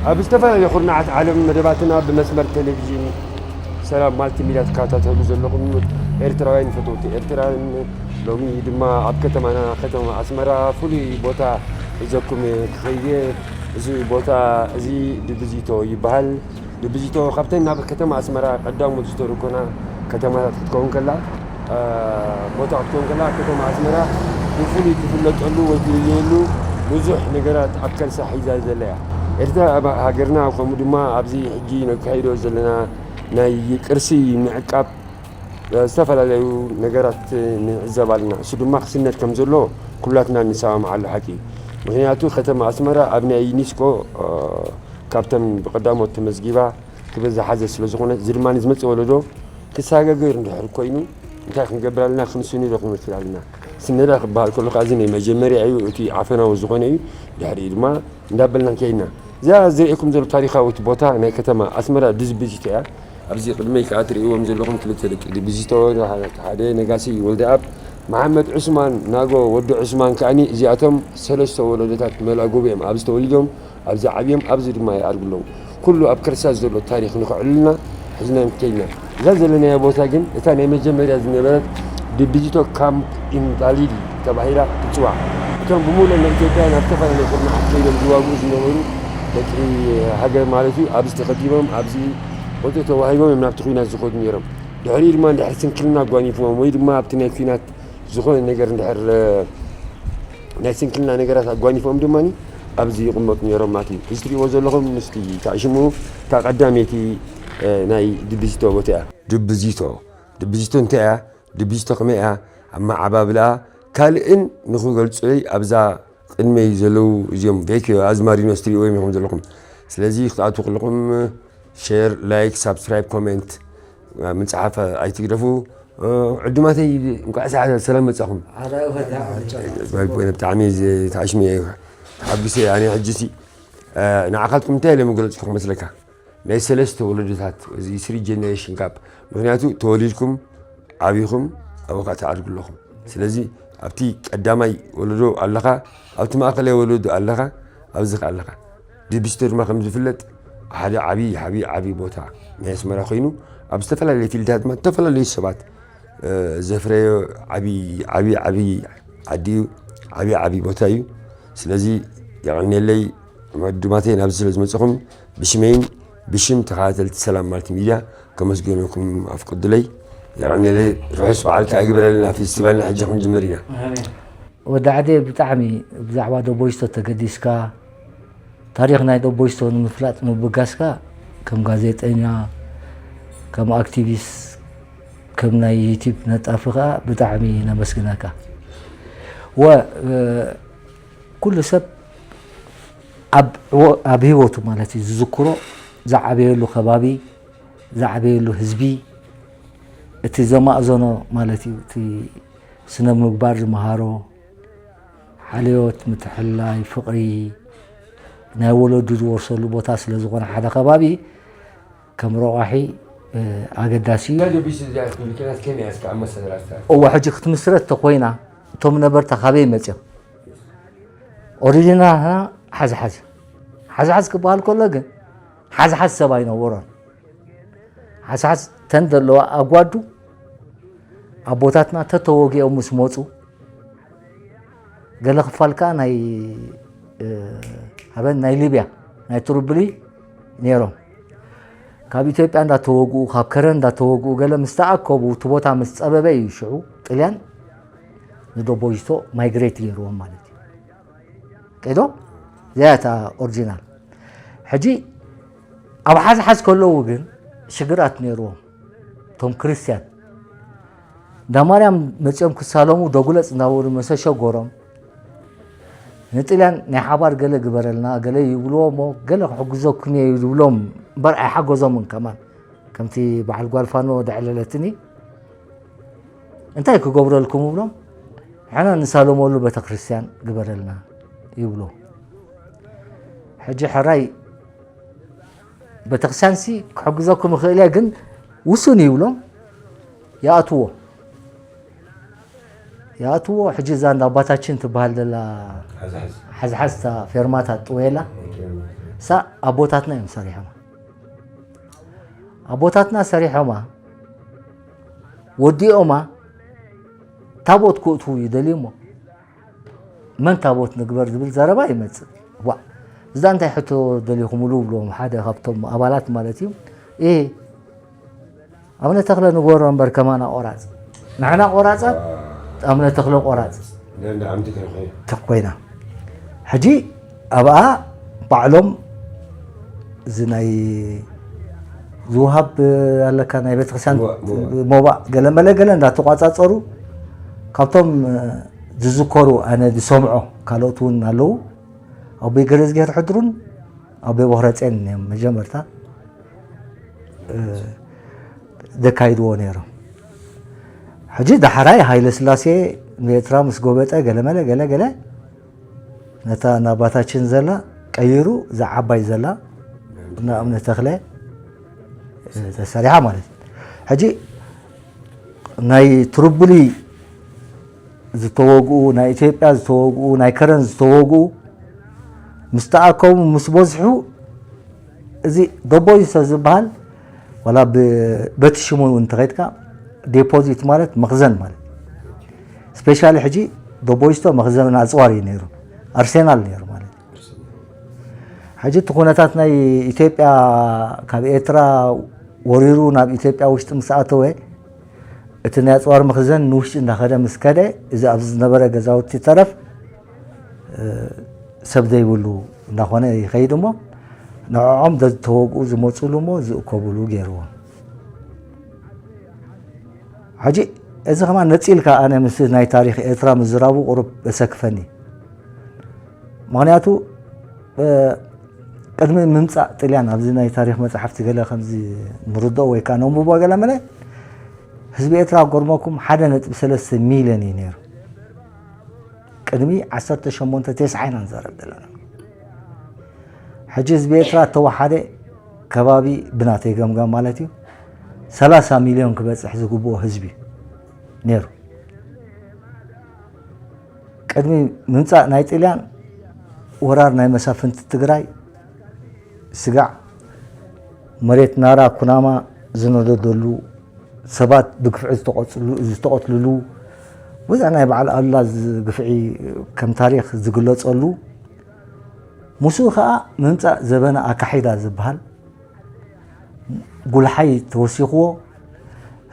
ኣብ ዝተፈላለዩ ኩርናዓት ዓለም መደባትና ብመስመር ቴሌቪዥን ሰላም ማልቲ ሚድያ ትከታተሉ ዘለኹም ኤርትራውያን ፈተውቲ ኤርትራን፣ ሎሚ ድማ ኣብ ከተማና ከተማ ኣስመራ ፍሉይ ቦታ ሒዘኩም ክኸይድ እየ። እዚ ቦታ እዚ ድብዚቶ ይበሃል። ድብዚቶ ካብተን ናብ ከተማ ኣስመራ ቀዳሞት ዝተረኮና ከተማታት ክትከውን ከላ፣ እ፣ ቦታ ክትከውን ከላ፣ ከተማ ኣስመራ ብፍሉይ ትፍለጠሉ ወይ ትልለየሉ ብዙሕ ነገራት ኣብ ከርሳ ሒዛ ዘላ እያ። ኤርትራ ኣብ ሃገርና፣ ከምኡ ድማ ኣብዚ ሕጂ ነካይዶ ዘለና ናይ ቅርሲ ምዕቃብ፣ እ፣ ዝተፈላለዩ ነገራት ንዕዘብ ኣለና። እሱ ድማ ክስነድ ከም ዘሎ ኩላትና ንሰማምዓሉ ሓቂ እዩ። ምኽንያቱ ከተማ ኣስመራ ኣብ ናይ ዩኒስኮ፣ እ፣ ካብተን ብቐዳሞት ተመዝጊባ ክብሪ ዝሓዘ ስለ ዝኾነ፣ እዚ ድማ ንዝመጽእ ወለዶ ክሰጋገር እንድሕር ኮይኑ፣ እንታይ ክንገብር ኣለና? ክንስንዶ ክንመስል ኣለና። ስነዳ ክበሃል ከሎ፣ ከኣ እዚ ናይ መጀመርያ እዩ፣ እቲ ዓፈናዊ ዝኾነ እዩ። ድሕሪኡ ድማ እንዳበልና ከይድና፣ እዛ ዝርእየኩም ዘሎ ታሪኻዊት ቦታ ናይ ከተማ ኣስመራ ድብዚቶ እያ። ኣብዚ ቅድመይ ከኣ ትርእይዎም ዘለኹም ክልተ ደቂ ድብዚቶ፣ ሓደ ነጋሲ ወልደኣብ፣ መሓመድ ዑስማን ናጎ ወዲ ዑስማን ከኣኒ፣ እዚኣቶም ሰለስተ ወለዶታት መላጉብ እዮም ኣብዚ ተወሊዶም። ኣብዚ ዓብዮም ኣብዚ ድማ ይኣርጉ ኣለዉ። ኩሉ ኣብ ከርሳ ዘሎ ታሪኽ ንኽዕሉልና ሒዝና ከይድና። እዛ ዘለናያ ቦታ ግን እታ ናይ መጀመርያ ዝነበረት ድብዚቶ ካምፕ ኢንቫሊዲ ተባሂላ ትጽዋዕ። እቶም ብምሉእ ናይ ኢትዮጵያ ናብ ዝተፈላለዩ ኩርናዓት ከይዶም ዝዋግኡ ዝነበሩ ደቂ ሃገር ማለት እዩ፣ ኣብዚ ተኸቲቦም፣ ኣብዚ ወጥሪ ተዋሂቦም እዮም ናብቲ ኲናት ዝኸዱ ነይሮም። ድሕሪኡ ድማ እንድሕር ስንክልና ኣጓኒፍዎም ወይ ድማ ኣብቲ ናይ ኲናት ዝኾነ ነገር እንድሕር፣ እ፣ ናይ ስንክልና ነገራት ኣጓኒፎም ድማ ኣብዚ ይቕመጡ ነይሮም ማለት እዩ። እዚ ትሪእዎ ዘለኹም ምስቲ ታሽሙ እታ ቀዳመይቲ፣ እ፣ ናይ ድብዚቶ ቦታ እያ። ድብዚቶ፣ ድብዚቶ እንታይ እያ? ድብዚቶ ከመይ እያ? ኣመዓባብላ ካልእን ንኽገልጹለይ ኣብዛ ቅድመይ ዘለዉ እዚኦም ቬኪዮ ኣዝማሪኖስ ትሪእዎም ኢኹም ዘለኹም። ስለዚ ክትኣትዉ ከለኹም ሼር፣ ላይክ፣ ሳብስክራይብ፣ ኮሜንት ምጽሓፍ ኣይትግደፉ። እ፣ ዕዱማተይ እንኳዕ ሰ-፣ ሰላም መጻኹም። ኣራዩ ፈታ። ባይ ቦይ ብጣዕሚ ዝ-፣ ተዓሽሚ እየ፣ ተሓጒሰ እየ። ኣነ ሕጂሲ፣ እ፣ ንዓኻትኩም እንታይ ኢለ መግለጽ ክመስለካ? ናይ ሰለስተ ወለዶታት፣ እዚ ስሪ ጀነሬሽን ጋፕ። ምኽንያቱ ተወሊድኩም ዓቢኹም ኣብኡ ከኣ ትዓድጉ ኣለኹም። ስለዚ ኣብቲ ቀዳማይ ወለዶ ኣለኻ፣ ኣብቲ ማእከላይ ወለዶ ኣለኻ፣ ኣብዚ ከኣ ኣለኻ። ድብዚቶ ድማ ከም ዝፍለጥ ሓደ ዓቢ፣ ዓቢ፣ ዓቢ ቦታ ናይ ኣስመራ ኮይኑ፣ ኣብ ዝተፈላለየ ፊልድታት ድማ ዝተፈላለዩ ሰባት፣ እ፣ ዘፍረዮ ዓቢ፣ ዓቢ፣ ዓቢ ዓዲ እዩ፣ ዓቢ፣ ዓቢ ቦታ እዩ። ስለዚ የቐንየለይ። ዕዱማተይ ናብዚ ስለ ዝመጽኹም ብሽመይን ብሽም ተኸታተልቲ ሰላም ማልቲ ሚድያ ከመስግነኩም ኣፍቅዱለይ። የቐንየለይ። ርሑስ በዓል ከኣ ይግበረልና። ፌስቲቫልና ሕጂ ክንጅምር ኢና። ኣሜን። ወዲ ዓደይ፣ ብጣዕሚ ብዛዕባ ደቦይስቶ ተገዲስካ፣ ታሪኽ ናይ ደቦይስቶ ንምፍላጥ ምብጋስካ፣ ከም ጋዜጠኛ፣ ከም ኣክቲቪስት፣ ከም ናይ ዩቲዩብ ነጣፊ ከኣ ብጣዕሚ ነመስግነካ። ወ-፣ እ፣ ኩሉ ሰብ ኣብ ዕዎ-፣ ኣብ ህይወቱ ማለት እዩ ዝዝክሮ፣ ዝዓበየሉ ከባቢ፣ ዝዓበየሉ ህዝቢ፣ እቲ ዘማእዘኖ ማለት እዩ፣ እቲ ስነ ምግባር ዝመሃሮ፣ ሓልዮት፣ ምትሕልላይ፣ ፍቕሪ ናይ ወለዱ ዝወርሰሉ ቦታ ስለ ዝኾነ ሓደ ከባቢ ከም ረቋሒ፣ እ፣ ኣገዳሲ እዩ። እዛ ደቢስ እዚኣ ትብል ከላስ ከመይ እያ እስከ ኣመሰላልታ? እወ፣ ሕጂ ክትምስረት ተኾይና እቶም ነበርታ ካበይ መጽዮም? ኦሪጂናልና ሓዝሓዝ። ሓዝሓዝ ክበሃል ከሎ ግን ሓዝሓዝ ሰብ ኣይነበሮን። ሓዝሓዝ ተን ዘለዋ ኣጓዱ ኣቦታትና ተተወጊኦም ምስ መጹ፣ ገለ ክፋል ከኣ ናይ፣ እ፣ ኣበን ናይ ሊብያ፣ ናይ ትሩብሊ ነይሮም። ካብ ኢትዮጵያ እንዳተወግኡ፣ ካብ ከረን እንዳተወግኡ፣ ገለ ምስ ተኣከቡ፣ እቲ ቦታ ምስ ጸበበ እዩ ሽዑ ጥልያን ንደቦይስቶ ማይግሬት ገይርዎም ማለት እዩ። ቀይዶ? እዚኣ እታ ኦሪጂናል። ሕጂ ኣብ ሓዝሓዝ ከለዉ ግን ሽግራት ነይርዎም። እቶም ክርስትያን እንዳ ማርያም መጺኦም ክሳለሙ ደጉለጽ እንዳበሉ መሰ ሸጎሮም፣ ንጥልያን ናይ ሓባር ገለ ግበረልና፣ ገለ ይብልዎ እሞ፣ ገለ ክሕግዘኩም እየ ይብሎም እምበር ኣይሓገዞምን ከማን። ከምቲ በዓል ጓል ፋኖ ደዕለለትኒ፣ እንታይ ክገብረልኩም እብሎም፣ ንሕና ንሳለመሉ ቤተክርስትያን ግበረልና ይብሎ። ሕጂ ሕራይ ቤተክርስትያንሲ ክሕግዘኩም እኽእል እየ፣ ግን ውሱን ይብሎም፣ ይኣትዎ። ይኣትዎ። ሕጂ እዛ እንዳ ኣባታችን ትበሃል ዘላ ሓዝሓዝታ ፌርማታ ጥወየላ፣ እሳ ኣቦታትና እዮም ሰሪሖማ። ኣቦታትና ሰሪሖማ፣ ወዲኦማ፣ ታቦት ክእትዉ ይደልዩ እሞ፣ መን ታቦት ንግበር ዝብል ዘረባ ይመጽእ። ዋ፣ እዛ እንታይ ሕቶ ደሊኹምሉ ብልዎም ሓደ ካብቶም ኣባላት ማለት እዩ። እ ኣቡነ ተኽለ ንግበሮ እምበር ከማና ቆራጽ፣ ንሕና ቆራጻት፣ ኣቡነ ተኽለ ቆራጽ ኮይና። ሕጂ ኣብኣ ባዕሎም እዚ ናይ ዝውሃብ ኣለካ ናይ ቤተክርስትያን ሞባእ ገለመለ ገለ እንዳተቋጻጸሩ፣ ካብቶም ዝዝከሩ ኣነ ዝሰምዖ ካልኦት እውን ኣለዉ። ኣቦይ ገረዝጌር ሕድሩን ኣቦይ ቦኽረጼን እዮም መጀመርታ ዘካይድዎ ነይሮም። ሕጂ ዳሕራይ ሃይለ ስላሴ ንኤርትራ ምስ ጎበጠ ገለመለ ገለ ገለ ነታ ናባታችን ዘላ ቀይሩ እዛ ዓባይ ዘላ እና እምነ ተኽለ ተሰሪሓ ማለት እዩ። ሕጂ ናይ ትርቡሊ ዝተወግኡ፣ ናይ ኢትዮጵያ ዝተወግኡ፣ ናይ ከረን ዝተወግኡ ምስ ተኣከቡ ምስ በዝሑ፣ እዚ ደቦይሶ ዝበሃል ዋላ በቲ ሽሙ እውን እንተኸይድካ ዴፖዚት ማለት መኽዘን ማለት፣ ስፔሻሊ ሕጂ ደቦይስቶ መኽዘን ኣፅዋር እዩ ነይሩ፣ ኣርሴናል ነይሩ ማለት እዩ። ሕጂ እቲ ኩነታት ናይ ኢትዮጵያ ካብ ኤርትራ ወሪሩ ናብ ኢትዮጵያ ውሽጢ ምስ ኣተወ፣ እቲ ናይ ኣፅዋር መኽዘን ንውሽጢ እንዳኸደ ምስ ከደ፣ እዚ ኣብዚ ዝነበረ ገዛውቲ ተረፍ ሰብ ዘይብሉ እንዳኾነ ይኸይድ እሞ፣ ንዕዖም ዝተወግኡ ዝመፁሉ እሞ ዝእከብሉ ገይርዎም። ሕጂ እዚ ከማን ነፂልካ ኣነ ምስ ናይ ታሪኽ ኤርትራ ምዝራቡ ቁሩብ የሰክፈኒ። ምኽንያቱ ቅድሚ ምምፃእ ጥልያን ኣብዚ ናይ ታሪኽ መፅሓፍቲ ገለ ከምዚ ንርድኦ ወይ ከዓ ነንብቦ ገለ መለ ህዝቢ ኤርትራ ጎርመኩም ሓደ ነጥቢ ሰለስተ ሚልዮን እዩ ነይሩ። ቅድሚ ዓሰርተ ሸሞንተ ተስዓ ኢና ንዛረብ ዘለና። ሕጂ ህዝቢ ኤርትራ እተወሓደ ከባቢ ብናተይ ገምጋም ማለት እዩ ሰላሳ ሚልዮን ክበፅሕ ዝግብኦ ህዝቢ ነይሩ። ቅድሚ ምምፃእ ናይ ጥልያን ወራር ናይ መሳፍንቲ ትግራይ ስጋዕ መሬት ናራ ኩናማ ዝነደደሉ ሰባት ብግፍዒ ዝተቐፅሉ- ዝተቐትልሉ ብዙሕ ናይ በዓል ኣሉላ ዝ- ግፍዒ ከም ታሪኽ ዝግለፀሉ ምስኡ ከዓ ምምፃእ ዘበነ ኣካሒዳ ዝበሃል ጉልሓይ ተወሲኽዎ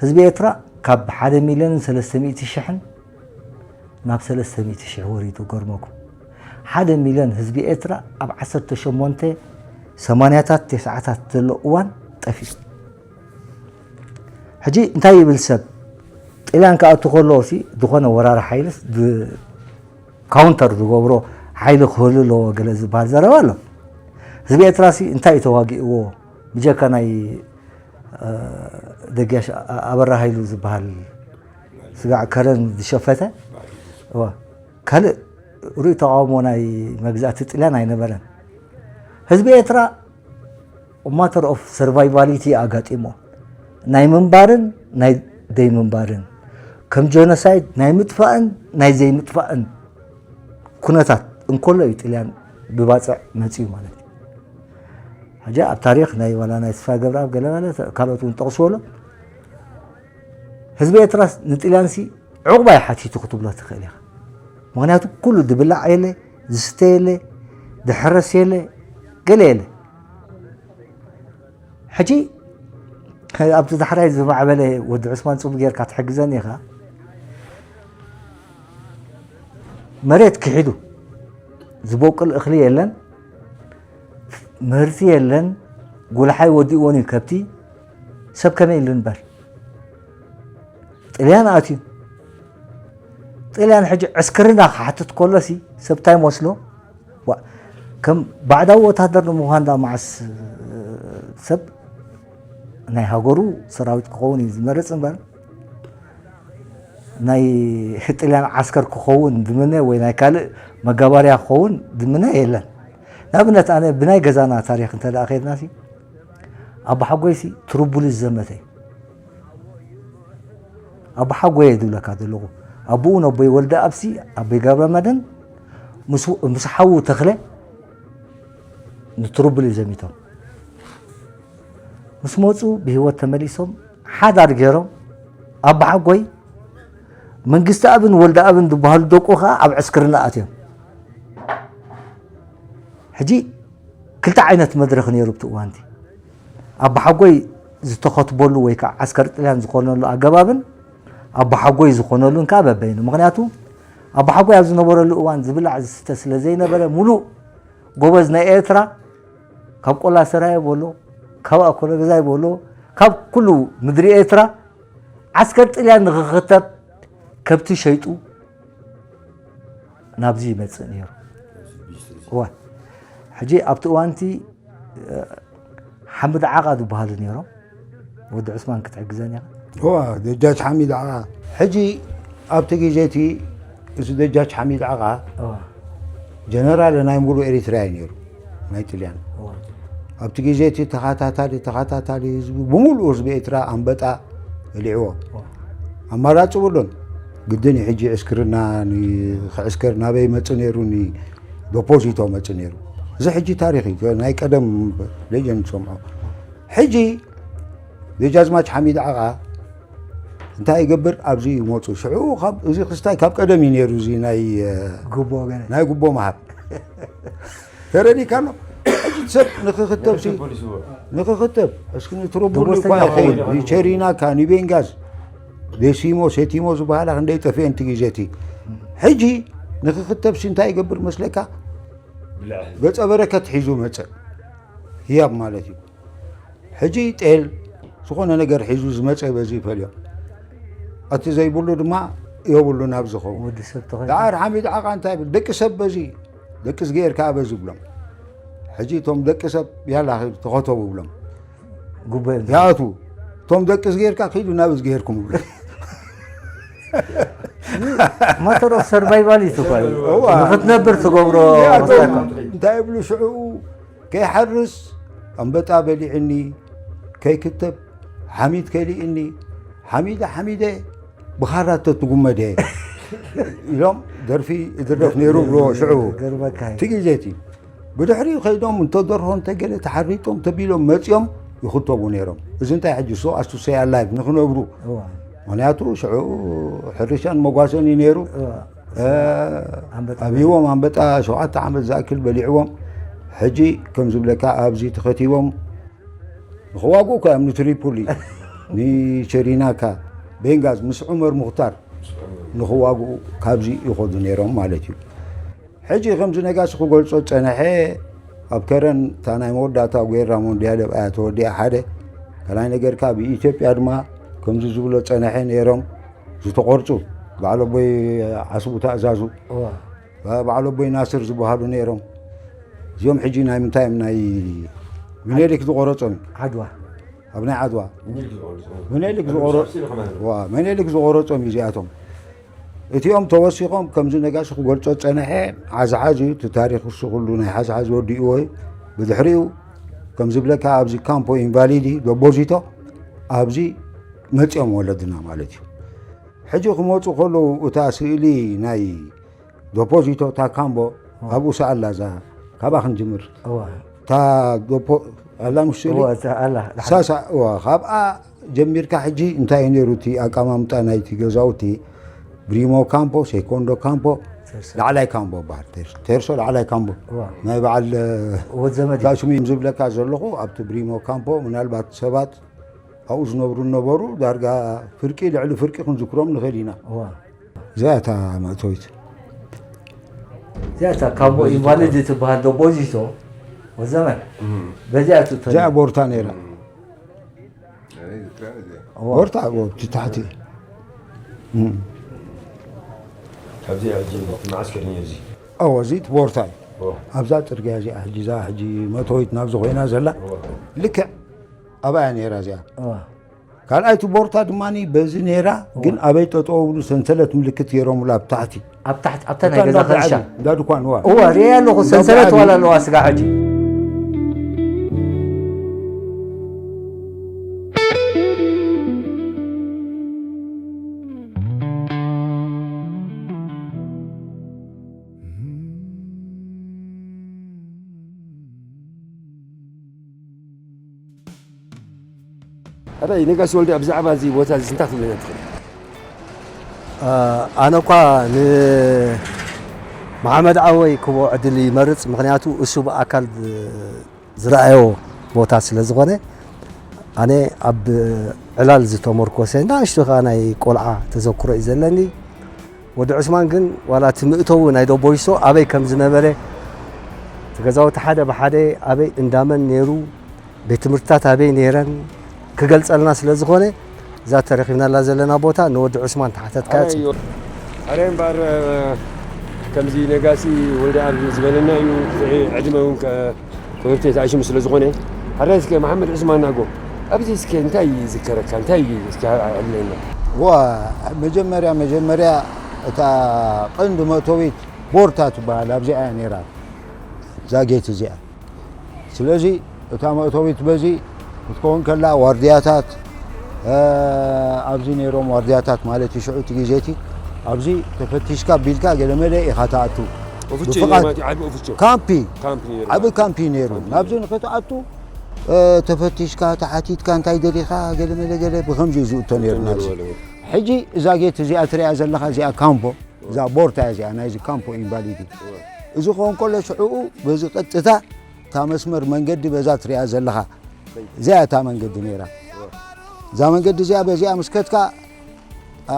ህዝቢ ኤርትራ ካብ ሓደ ሚልዮን ሰለስተ ሚእቲ ሽሕን ናብ ሰለስተ ሚእቲ ሽሕ ወሪዱ። ገርመኩም ሓደ ሚልዮን ህዝቢ ኤርትራ ኣብ ዓሰርተ ሸሞንተ ሰማንያታት ተስዓታት ዘሎ እዋን ጠፊኡ። ሕጂ እንታይ ይብል ሰብ ጥልያን ክኣቱ ከሎ ሲ ዝኾነ ወራሪ ሓይልስ ድ- ካውንተር ዝገብሮ ሓይሊ ክህሉ ኣለዎ ገለ ዝበሃል ዘረባ ኣሎ። ህዝቢ ኤርትራ ሲ እንታይ እዩ ተዋጊእዎ ብጀካ ናይ ደጊያሽ ኣበራ ሃይሉ ዝበሃል ስጋዕ ከረን ዝሸፈተ ካልእ ርኡይ ተቃውሞ ናይ መግዛእቲ ጥልያን ኣይነበረን። ህዝቢ ኤርትራ ማተር ኦፍ ሰርቫይቫሊቲ ኣጋጢሞ ናይ ምንባርን ናይ ደይ ምንባርን ከም ጀኖሳይድ ናይ ምጥፋእን ናይ ዘይምጥፋእን ኩነታት እንከሎ እዩ ጥልያን ብባፅዕ መፅዩ ማለት እዩ። ሕጂ ኣብ ታሪኽ ናይ ዋላ ናይ ተስፋ ገብረኣብ ገለ ካልኦት እውን ጠቕስዎ ኣሎ። ህዝቢ ኤርትራስ ንጥልያንሲ ዕቑባ እዩ ሓቲቱ ክትብሎ ትኽእል ኢኻ። ምኽንያቱ ኩሉ ድብላዕ የለ፣ ዝስተ የለ፣ ድሕረስ የለ፣ ገለ የለ። ሕጂ ኣብቲ ዳሕራይ ዝማዕበለ ወዲ ዑስማን ፅቡቅ ጌርካ ትሕግዘኒ ኢኻ። መሬት ክሒዱ ዝበቁል እኽሊ የለን፣ ምህርቲ የለን፣ ጉልሓይ ወዲእዎን እዩ ከብቲ። ሰብ ከመይ ኢሉ ንበር? ጥልያን ኣትዩ። ጥልያን ሕጂ ዕስክርና ክሓትት ከሎሲ ሰብ እንታይ መስሎ? ዋ፣ ከም ባዕዳዊ ወታደር ንምዃን ዳ መዓስ ሰብ ናይ ሃገሩ ሰራዊት ክኸውን እዩ ዝመርጽ እምበር፣ ናይ ጥልያን ዓስከር ክኸውን ዝምነ ወይ ናይ ካልእ መጋባርያ ክኸውን ዝምነ የለን። ንኣብነት፣ ኣነ ብናይ ገዛና ታሪኽ እንተ ደኣ ኸይድናሲ፣ ኣቦሓጎይሲ ትርቡሊ ዝዘመተ እዩ። ኣቦሓጎየ ዝብለካ ዘለኹ፣ ኣቦኡ ነቦይ ወልደ ኣብሲ፣ ኣቦይ ገብረ መድህን ምስ፣ ምስ ሓዉ ተኽለ ንትርቡሊ ዘሚቶም። ምስ መጹ ብህይወት ተመሊሶም ሓዳር ገይሮም፣ ኣቦሓጎይ መንግስቲ ኣብን ወልደ ኣብን ዝበሃሉ ደቁ ኸኣ ኣብ ዕስክርና ኣትዮም። ሕጂ ክልተ ዓይነት መድረኽ ነይሩ ኣብቲ እዋንቲ። ኣቦሓጎይ ዝተኸትበሉ ወይ ከዓ ዓስከር ጥልያን ዝኾነሉ ኣገባብን ኣቦሓጎይ ዝኾነሉን ከዓ በበይኑ። ምኽንያቱ ኣቦሓጎይ ኣብ ዝነበረሉ እዋን ዝብላዕ ዝስተ ስለ ዘይነበረ፣ ሙሉእ ጎበዝ ናይ ኤርትራ፣ ካብ ቆላ ሰራየ በሎ፣ ካብ ኣኮለ ገዛይ በሎ፣ ካብ ኩሉ ምድሪ ኤርትራ ዓስከር ጥልያን ንኽኽተብ ከብቲ ሸይጡ ናብዚ ይመጽእ ነይሩ። እዋ፣ ሕጂ ኣብቲ እዋንቲ፣ እ፣ ሓምድ ዓቓ ዝበሃሉ ነይሮም። ወዲ ዑስማን ክትሕግዘን ኢኻ። እዋ፣ ደጃች ሓሚድ ዓቓ። ሕጂ ኣብቲ ግዜ እቲ፣ እዚ ደጃች ሓሚድ ዓቓ እዋ። ጀነራል ናይ ሙሉ ኤሪትራ እዩ ነይሩ፣ ናይ ጥልያን። እዋ። ኣብቲ ግዜ እቲ ተኸታታሊ፣ ተኸታታሊ ህዝቢ፣ ብምሉእ ህዝቢ ኤርትራ ኣንበጣ በሊዕዎ። እዋ። ኣማራጺ የብሉን። ግድን እዩ ሕጂ ዕስክርና ን-፣ ክዕስከር ናበይ መጽእ ነይሩ? ን-፣ ዶፖዚቶ መጽእ ነይሩ። እዚ ሕጂ ታሪኽ እዩ፣ ናይ ቀደም ሌጀንድ ሰምዖ። ሕጂ ደጃዝማች ሓሚድ ዓቓ እንታይ ይገብር? ኣብዚ ይመጹ። ሽዑ ካብ፣ እዚ ክስታይ ካብ ቀደም እዩ ነይሩ፣ እዚ ናይ፣ እ፣ ጉቦ ገለ። ናይ ጉቦ ምሃብ። ተረዲእካ ኣሎ? ሕጂ ሰብ ንኽኽተብ ሲ-፣ ንኽኽተብ፣ እስኪ ንትረቡሉ እኳ ይኸውን፣ ንቸሪናካ፣ ንቤንጋዝ፣ ዴሲሞ፣ ሴቲሞ ዝበሃላ ክንደይ ጠፊኤን እቲ ግዜ እቲ። ሕጂ ንኽኽተብ ሲ እንታይ ይገብር መስለካ? ብልዕ። ገጸ በረከት ሒዙ መጸ። ህያብ ማለት እዩ። ሕጂ ጤል ዝኾነ ነገር ሒዙ ዝመጸ በዚ ይፈልዮ። እቲ ዘይብሉ ድማ የብሉን ኣብ ዝኸውን። ወዲ ሰብ ተኸይኑ። ደዓር ሓሚድ ዓቓ እንታይ ይብል? ደቂ ሰብ በዚ፣ ደቂ ዝገየር ከኣ በዚ ይብሎም። ሕጂ እቶም ደቂ ሰብ ያላ ተኸተቡ ይብሎም። ጉባኤ ይብሎም። ይኣትዉ። እቶም ደቂ ዝገየርካ ኪዱ ናብ ዝገየርኩም ይብሎም። ማተር ኦፍ ሰርቫይቫል እዩ ትኳ። እዋ። ንኽትነብር ትገብሮ እዚኣቶም መስለካ። እንታይ ይብሉ ሽዑ? ከይሓርስ ኣንበጣ በሊዕኒ፣ ከይክተብ ሓሚድ ከሊእኒ፣ ሓሚደ ሓሚደ ብኻራ ተትጉመደ ኢሎም ደርፊ ይድረፍ ነይሩ ብሎ ሽዑ። ገርመካ እዩ። እቲ ግዜ እቲ ብድሕሪኡ ከይዶም እንተ ደርሆ እንተ ገለ ተሓሪጦም ተቢሎም መጺኦም ይኽተቡ ነይሮም። እዚ እንታይ ሕጂ so as to say alive ንኽነብሩ። እዋ። ምኽንያቱ ሽዑ ሕርሻን መጓሰን እዩ ነይሩ። እዋ። እ፣ ኣንበጣ ኣብይዎም ኣንበጣ ሸውዓተ ዓመት ዝኣክል በሊዕዎም። ሕጂ ከም ዝብለካ ኣብዚ ተኸቲቦም ንኽዋግኡ እኮ እዮም ንትሪፖሊ፣ ንቸሪናካ፣ ቤንጋዝ ምስ ዑመር ሙኽታር ንኽዋግኡ ካብዚ ይኸዱ ነይሮም ማለት እዩ። ሕጂ ከምዚ ነጋሲ ክገልጾ ዝጸንሐ ኣብ ከረን እታ ናይ መወዳእታ ጌራ ሞንድያል ኣብኣ ተወዲኣ ሓደ ካልኣይ ነገርካ ብኢትዮጵያ ድማ ከምዚ ዝብሎ ጸንሐ ነይሮም ዝተቖርጹ በዓል ኣቦይ ዓስቡ ተእዛዙ እዋ። በዓል ኣቦይ ናስር ዝበሃሉ ነይሮም። እዚኦም ሕጂ ናይ ምንታይ እዮም ናይ ምኒልክ ዝቖረጾም? ዓድዋ። ኣብ ናይ ዓድዋ። ምኒልክ ዝቖረጾም። ምኒልክ ኣብ ዝቖረ-፣ ሻብሲ ልኸማን። ዋ፣ ምኒልክ ዝቖረጾም እዩ እዚኣቶም። እቲኦም ተወሲኾም ከምዚ ነጋሲ ክገልጾ ዝጸንሐ ሓዝሓዝ እዩ። እቲ ታሪኽ እሱ ኩሉ ናይ ሓዝሓዝ ወዲእዎ እዩ። ብድሕሪኡ ከም ዝብለካ ኣብዚ ካምፖ ኢንቫሊዲ ዶቦዚቶ ኣብዚ መጺኦም ወለድና ማለት እዩ። ሕጂ ክመጹ ከለዉ እታ ስእሊ ናይ ዶፖዚቶ እታ ካምቦ እዋ። ኣብኡ ሰኣላ እዛ ካብኣ ክንጅምር። እዋ። እታ ዶፖ-፣ ኣላ ምሽ ስእሊ? እዋ፣ እታ ኣላ። ሳሳ፣ እዋ፣ ካብኣ ጀሚርካ ሕጂ እንታይ እዩ ነይሩ እቲ ኣቀማምጣ ናይቲ ገዛውቲ? ብሪሞ ካምፖ፣ ሴኮንዶ ካምፖ፣ ቴርሶ። ላዕላይ ካምፖ በሃል። ቴርሶ፣ ቴርሶ ላዕላይ ካምፖ። እዋ። ናይ በዓል፣ ወድ ዘመድ እዩ። እታ ሽሙ ዝብለካ ዘለኹ ኣብቲ ብሪሞ ካምፖ ምናልባት ሰባት ኣብኡ ዝነብሩ ነበሩ፣ ዳርጋ ፍርቂ ልዕሊ ፍርቂ ክንዝክሮም ንኽእል ኢና። እዋ። እዚኣ እታ መእተዊት። እዚኣ እታ ካምቦ ኢንቫሊድ ትበሃል ዶ ቦዚቶ? ወዘመን። እም። በዚኣ እቱ እዚኣ ቦርታ ነይራ። እም። ኣይ፣ ዝክራ እዚኣ። እዋ። ቦርታ፣ ኣብቲ ታሕቲ። እም። ኣብዚ ሕጂ እቲ መዓስከር እዩ እዚ። እዎ፣ እዚ እቲ ቦርታ እዩ። እዎ። ኣብዛ ጽርግያ እዚኣ ሕጂ፣ እዛ ሕጂ መእተዊት ናብዚ ኮይና ዘላ፣ እዎ። ልክዕ ኣብኣ እያ ነይራ እዚኣ። እዋ። ካልኣይቲ ቦርታ ድማ በዚ ነይራ፣ እዋ። ግን ኣበይ ጠጠው ብሉ ሰንሰለት ምልክት ገይሮምሉ ኣብ ታሕቲ። ኣብ ታሕቲ፣ ኣብታ ናይ እታ ገዛ እንዳ ከንሻ። ዓሊ፣ እንዳ ድኳን፣ እዋ። እዋ፣ ሪኤ ኣለኹ፣ እንዳ ሰንሰለት ዓሊ። ዋላ ኣለዋ ስጋ ሕጂ። ኣታ ነጋሲ ወልደ፣ ብዛዕባ እዚ ቦታ እዚ እንታይ ክትብለና ትኽእል? እ፣ ኣነ እኳ ንመሓመድ ዓወይ ክቦ ዕድል ይመርጽ፣ ምኽንያቱ እሱ ብኣካል ዝረኣዮ ቦታ ስለ ዝኾነ፣ ኣነ ኣብ ዕላል ዝተመርኮሰ፣ ንእሽቶ ከኣ ናይ ቆልዓ ተዘክሮ እዩ ዘለኒ። ወዲ ዑስማን ግን ዋላ እቲ መእተዊ ናይ ዶቦይሶ ኣበይ ከም ዝነበረ፣ እቲ ገዛውቲ ሓደ ብሓደ ኣበይ እንዳመን ነይሩ፣ ቤት ትምህርትታት ኣበይ ነይረን ክገልጸልና ስለ ዝኾነ፣ እዛ ተረኺብናላ ዘለና ቦታ ንወዲ ዑስማን ተሓተትካዮ ኣረ ጽቡቕ። እዮ። ኣረ እምበኣር፣ ከምዚ ነጋሲ ወልደኣብ ዝበለና እዩ፣ ዕድመ እውን ከ-፣ ክብርቲ ተኣሽሙ ስለ ዝኾነ፣ ሓራይ እስከ መሓመድ ዑስማን ናጎ፣ ኣብዚ እስከ እንታይ ይዝከረካ? እንታይ እዩ እስከ ኣዕልለና? ዋ፣ መጀመርያ፣ መጀመርያ እታ ቀንዲ መእተዊት ቦርታ ትበሃል ኣብዚኣ እያ ነይራ፣ እዛ ጌት እዚኣ። ስለዚ እታ መእተዊት በዚ ክትከውን ከላ ዋርድያታት፣ እ፣ ኣብዚ ነይሮም ዋርድያታት ማለት እዩ። ሽዑ እቲ ግዜ እቲ ኣብዚ ተፈቲሽካ ቢልካ ገለመለ ኢኻ ትኣቱ። ኦፍቾ እዩ ብፍቓድ ማለት እዩ፣ ዓቢ ኦፍቾ። ካምፒ፣ ካምፕ ነይሩ ዓቢ ማለት እዩ። ካምፒ ነይሩ። ካምፕ ናብዚ ነይሩ። ንክትኣቱ፣ እ፣ ተፈቲሽካ፣ ተሓቲትካ፣ እንታይ ደሊኻ፣ ገለመለ ገለ ብኸምዚ እዩ ዝእቶ ነይሩ እቶ ናብዚ። ነይሩ። ሕጂ እዛ ጌት እዚኣ ትሪኣ ዘለኻ፣ እዚኣ ካምፖ፣ እዛ ቦርታ እዚኣ፣ ናይዚ ካምፖ ኢንቫሊድ እዩ። እዋ። እዚ ክኸውን ከሎ ሽዕኡ በዚ ቀጥታ እታ መስመር መንገዲ በዛ ትሪኣ ዘለኻ፣ እዚኣ እታ መንገዲ ነይራ። እዋ። እዛ መንገዲ እዚኣ በዚኣ ምስ ከድካ፣ ኣ፣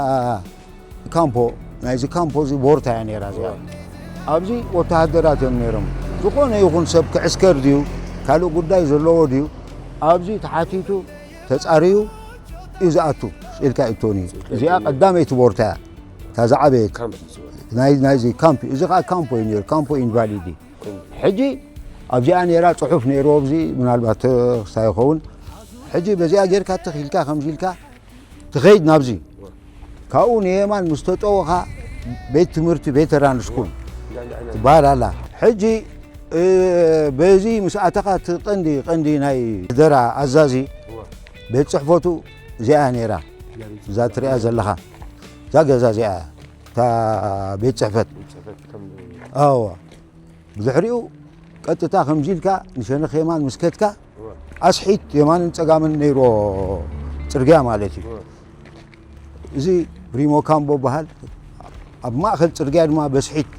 ካምፖ፣ ናይዚ ካምፖ እዚ ቦርታ እያ ነይራ እዚኣ። እዋ። ኣብዚ ወተሃደራት እዮም ነይሮም። ዝኾነ ይኹን ሰብ ክዕስከር ድዩ፣ ካልእ ጉዳይ ዘለዎ ድዩ፣ ኣብዚ ተሓቲቱ ተጻርዩ እዩ ዝኣቱ፣ ስኢልካ ይእቶን እዩ። ስኢልካ እዚኣ ይእቶን እዩ። ቀዳመይቲ ቦርታ እያ። እታ ዝዓበየት። ካምፕ እዩ ዝብሃል። ናይ፣ ናይዚ ካምፕ፣ እዚ ኸዓ ካምፖ እዩ ነይሩ፣ ካምፖ ኢንቫሊድ እዩ። ካምፕ። ሕጂ ኣብዚኣ ነይራ ጽሑፍ ነይርዎ፣ ኣብዚ ምናልባት ተኽስታ ይኸውን። ሕጂ በዚኣ ጌርካ ትኽ ኢልካ፣ ከምዚ ኢልካ ትኸይድ ናብዚ። ካብኡ ንየማን ምስ ተጠወኻ ቤት ትምህርቲ ቬተራን ስኩል ትበሃል ኣላ። ሕጂ፣ እ፣ በዚ ምስ ኣተኻ እቲ ቀንዲ፣ ቀንዲ ናይ ደራ ኣዛዚ ቤት ጽሕፈቱ እዚኣ ነይራ። እዛ ትሪኣ ዘለኻ፣ እዛ ገዛ እዚኣ፣ እታ ቤት ጽሕፈት። ቤት ጽሕፈት ከም ኣዋ። ብድሕሪኡ ቀጥታ ከምዚ ኢልካ ንሸነኽ የማን ምስ ከድካ፣ እዋ። ኣስሒት የማንን ጸጋምን ነይርዎ ጽርግያ ማለት እዩ። እዋ። እዚ ብሪሞ ካምቦ በሃል። ኣብ ማእከል ጽርግያ ድማ በስሒት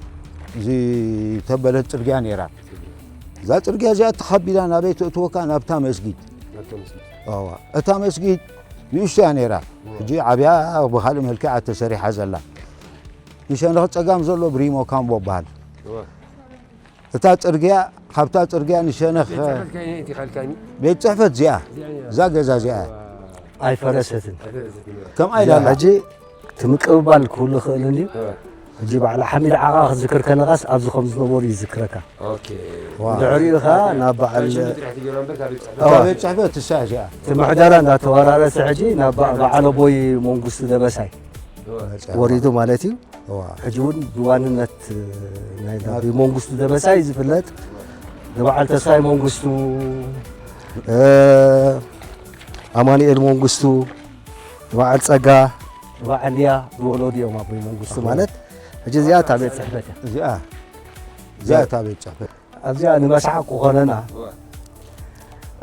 ዝተበለት ጽርግያ ነይራ። እዛ ጽርግያ እዚኣ ተኸቢላ ናበይ ተእትወካ? ናብታ መስጊድ። ናብታ መስጊድ። ኣዋ። እታ መስጊድ ንእሽቶ እያ ነይራ። እዋ። ሕጂ ዓብያ ብኻልእ መልክዕ እያ ተሰሪሓ ዘላ። ንሸነኽ ጸጋም ዘሎ ብሪሞ ካምቦ በሃል። እዋ። እታ ጽርግያ፣ ካብታ ጽርግያ ንሸነኽ ቤት ጽሕፈት ከ-፣ እቲ ካልካኒ? ቤት ጽሕፈት እዚኣ፣ እዚኣ እያ። እዛ ገዛ እዚኣ። እዋ። ኣይፈረሰትን። ኣይፈረሰትን፣ እዋ። ከምኣ እዚኣ ኢላ ኣላ። ሕጂ እቲ ምቅብባል ክህሉ ይኽእል እንድዩ። እዋ። ሕጂ ባዕላ ሓሚድ ዓቓ ክትዝክር ከለኻስ ኣብዚ ከም ዝነበሩ ይዝክረካ። ኦኬ። ዋ። ድሕሪኡ ኸኣ ናብ በዓል ናይ ሸነኽ ጥራሕ ትገብራ እምበር ካብ ቤት ጽሕፈት። እታ እዋ። ቤት ጽሕፈት እሳ እዚኣ። እቲ ምሕደራ እንዳተወራረሰ ሕጂ ናብ በ-፣ በዓል ኣቦይ መንግስቱ ደበሳይ እዋ። ወሪዱ ማለት እዩ። እዋ። ሕጂ እውን ብዋንነት ናይ ናብ መንግስቱ ደበሳይ ዝፍለጥ ንበዓል ተስፋይ መንግስቱ፣ እ፣ ኣማኑኤል መንግስቱ፣ ንበዓል ጸጋ፣ ንበዓል ልያ ዝወለዱ እዮም ኣቦይ መንግስቱ እዋ። ማለት። ሕጂ እዚኣ እታ ቤት ጽሕፈት እያ። እዚኣ፣ እዚኣ እታ ቤት ጽሕፈት። ኣብዚኣ ንመስሓቕ ክኾነና፣ እዋ።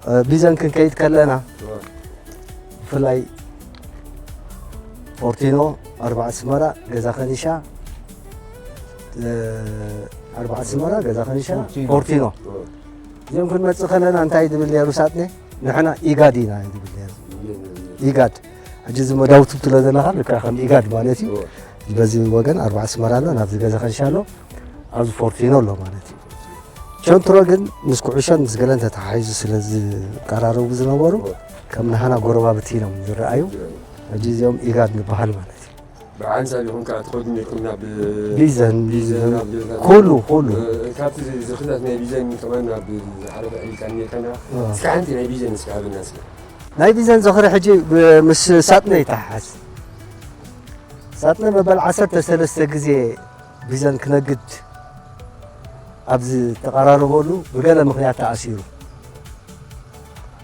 እ፣ ቢዘን ክንከይድ ከለና፣ እዋ። ብፍላይ ፎርቲኖ፣ ኣርባዕ ኣስመራ፣ ገዛ ከኒሻ፣ እ፣ ኣርባዕ ኣስመራ፣ ገዛ ከኒሻ፣ ፎርቲኖ። ፎርቲኖ። እዋ። እዚኦም ክንመጽእ ከለና እንታይ ዝብል ነይሩ ሳጥኔ? ንሕና ኢጋድ ኢና ዝብል ነይሩ። ኢጋድ። ሕጂ እዚ መዳውቱ ትብሎ ዘለኻ ልክዕ ከም ኢጋድ ማለት እዩ። እዋ። በዚ ወገን ኣርባዕ ኣስመራ ኣሎ፣ ናብዚ ገዛ ከኒሻ ኣሎ፣ ኣብዚ ፎርቲኖ ኣሎ ማለት እዩ። ቸንትሮ ግን ምስ ኩዕሾን ምስ ገለን ተተሓሒዙ ስለ ዝቀራረቡ ዝነበሩ፣ እዋ። ከም ናህና ጎረባብቲ ኢሎም ዝረኣዩ፣ ሕጂ እዚኦም ኢጋድ ንበሃል ማለት እዩ። ብሓንሳብ ኢኹም ከኣ ትኸዱ ነይርኩም ናብ ቢዘን፣ ቢዘን፣ ናብ ኩሉ፣ ኩሉ። እ፣ ካብቲ ዝኽታት ናይ ቢዘን ከማን ናብ ዝሓለፈ ዕሊልካ ነይርካ። እዋ። እስከ ሓንቲ ናይ ቢዘን እስከ ሃበና እስከ። ናይ ቢዘን ዝኽሪ ሕጂ ብ-፣ ምስ ሳጥነ ይተሓሓዝ። ሳጥነ መበል ዓሰርተ ሰለስተ ግዜ ቢዘን ክነግድ ኣብ ዝተቐራረበሉ ብገለ ምኽንያት ተኣሲሩ።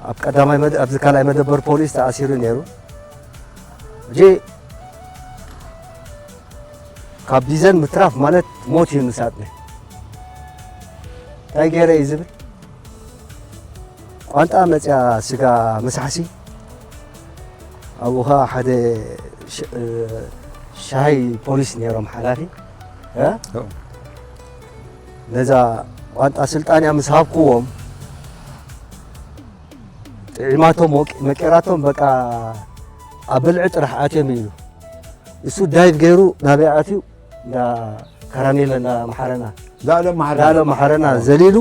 ኣብ ቀዳማይ መደ-፣ ኣብዚ ካልኣይ መደበር ፖሊስ ተኣሲሩ ነይሩ። ሕጂ ካብ ቢዘን ምትራፍ ማለት ሞት እዩ ንሳጥነ። እንታይ ገይረ እዩ ዝብል? ቋንጣ መፅያ ስጋ ምሳሕሲ፣ ኣብኡ ኸዓ ሓደ ሽ-፣ እ፣ ሻሂ ፖሊስ ነይሮም ሓላፊ፣ እ? እዎ። ነዛ ቋንጣ ስልጣንያ ምስ ሃብኩዎም፣ ጥዒማቶም ወቂ-፣ መቂራቶም፣ በቃ ኣብ ብልዒ ጥራሕ ኣትዮም እዩ። እሱ ዳይቭ ገይሩ ናበይ ኣትዩ? እንዳ ካራሜለ እንዳ መሓረና። ዳሎ መሓረና። ዳሎ መሓረና ዘሊሉ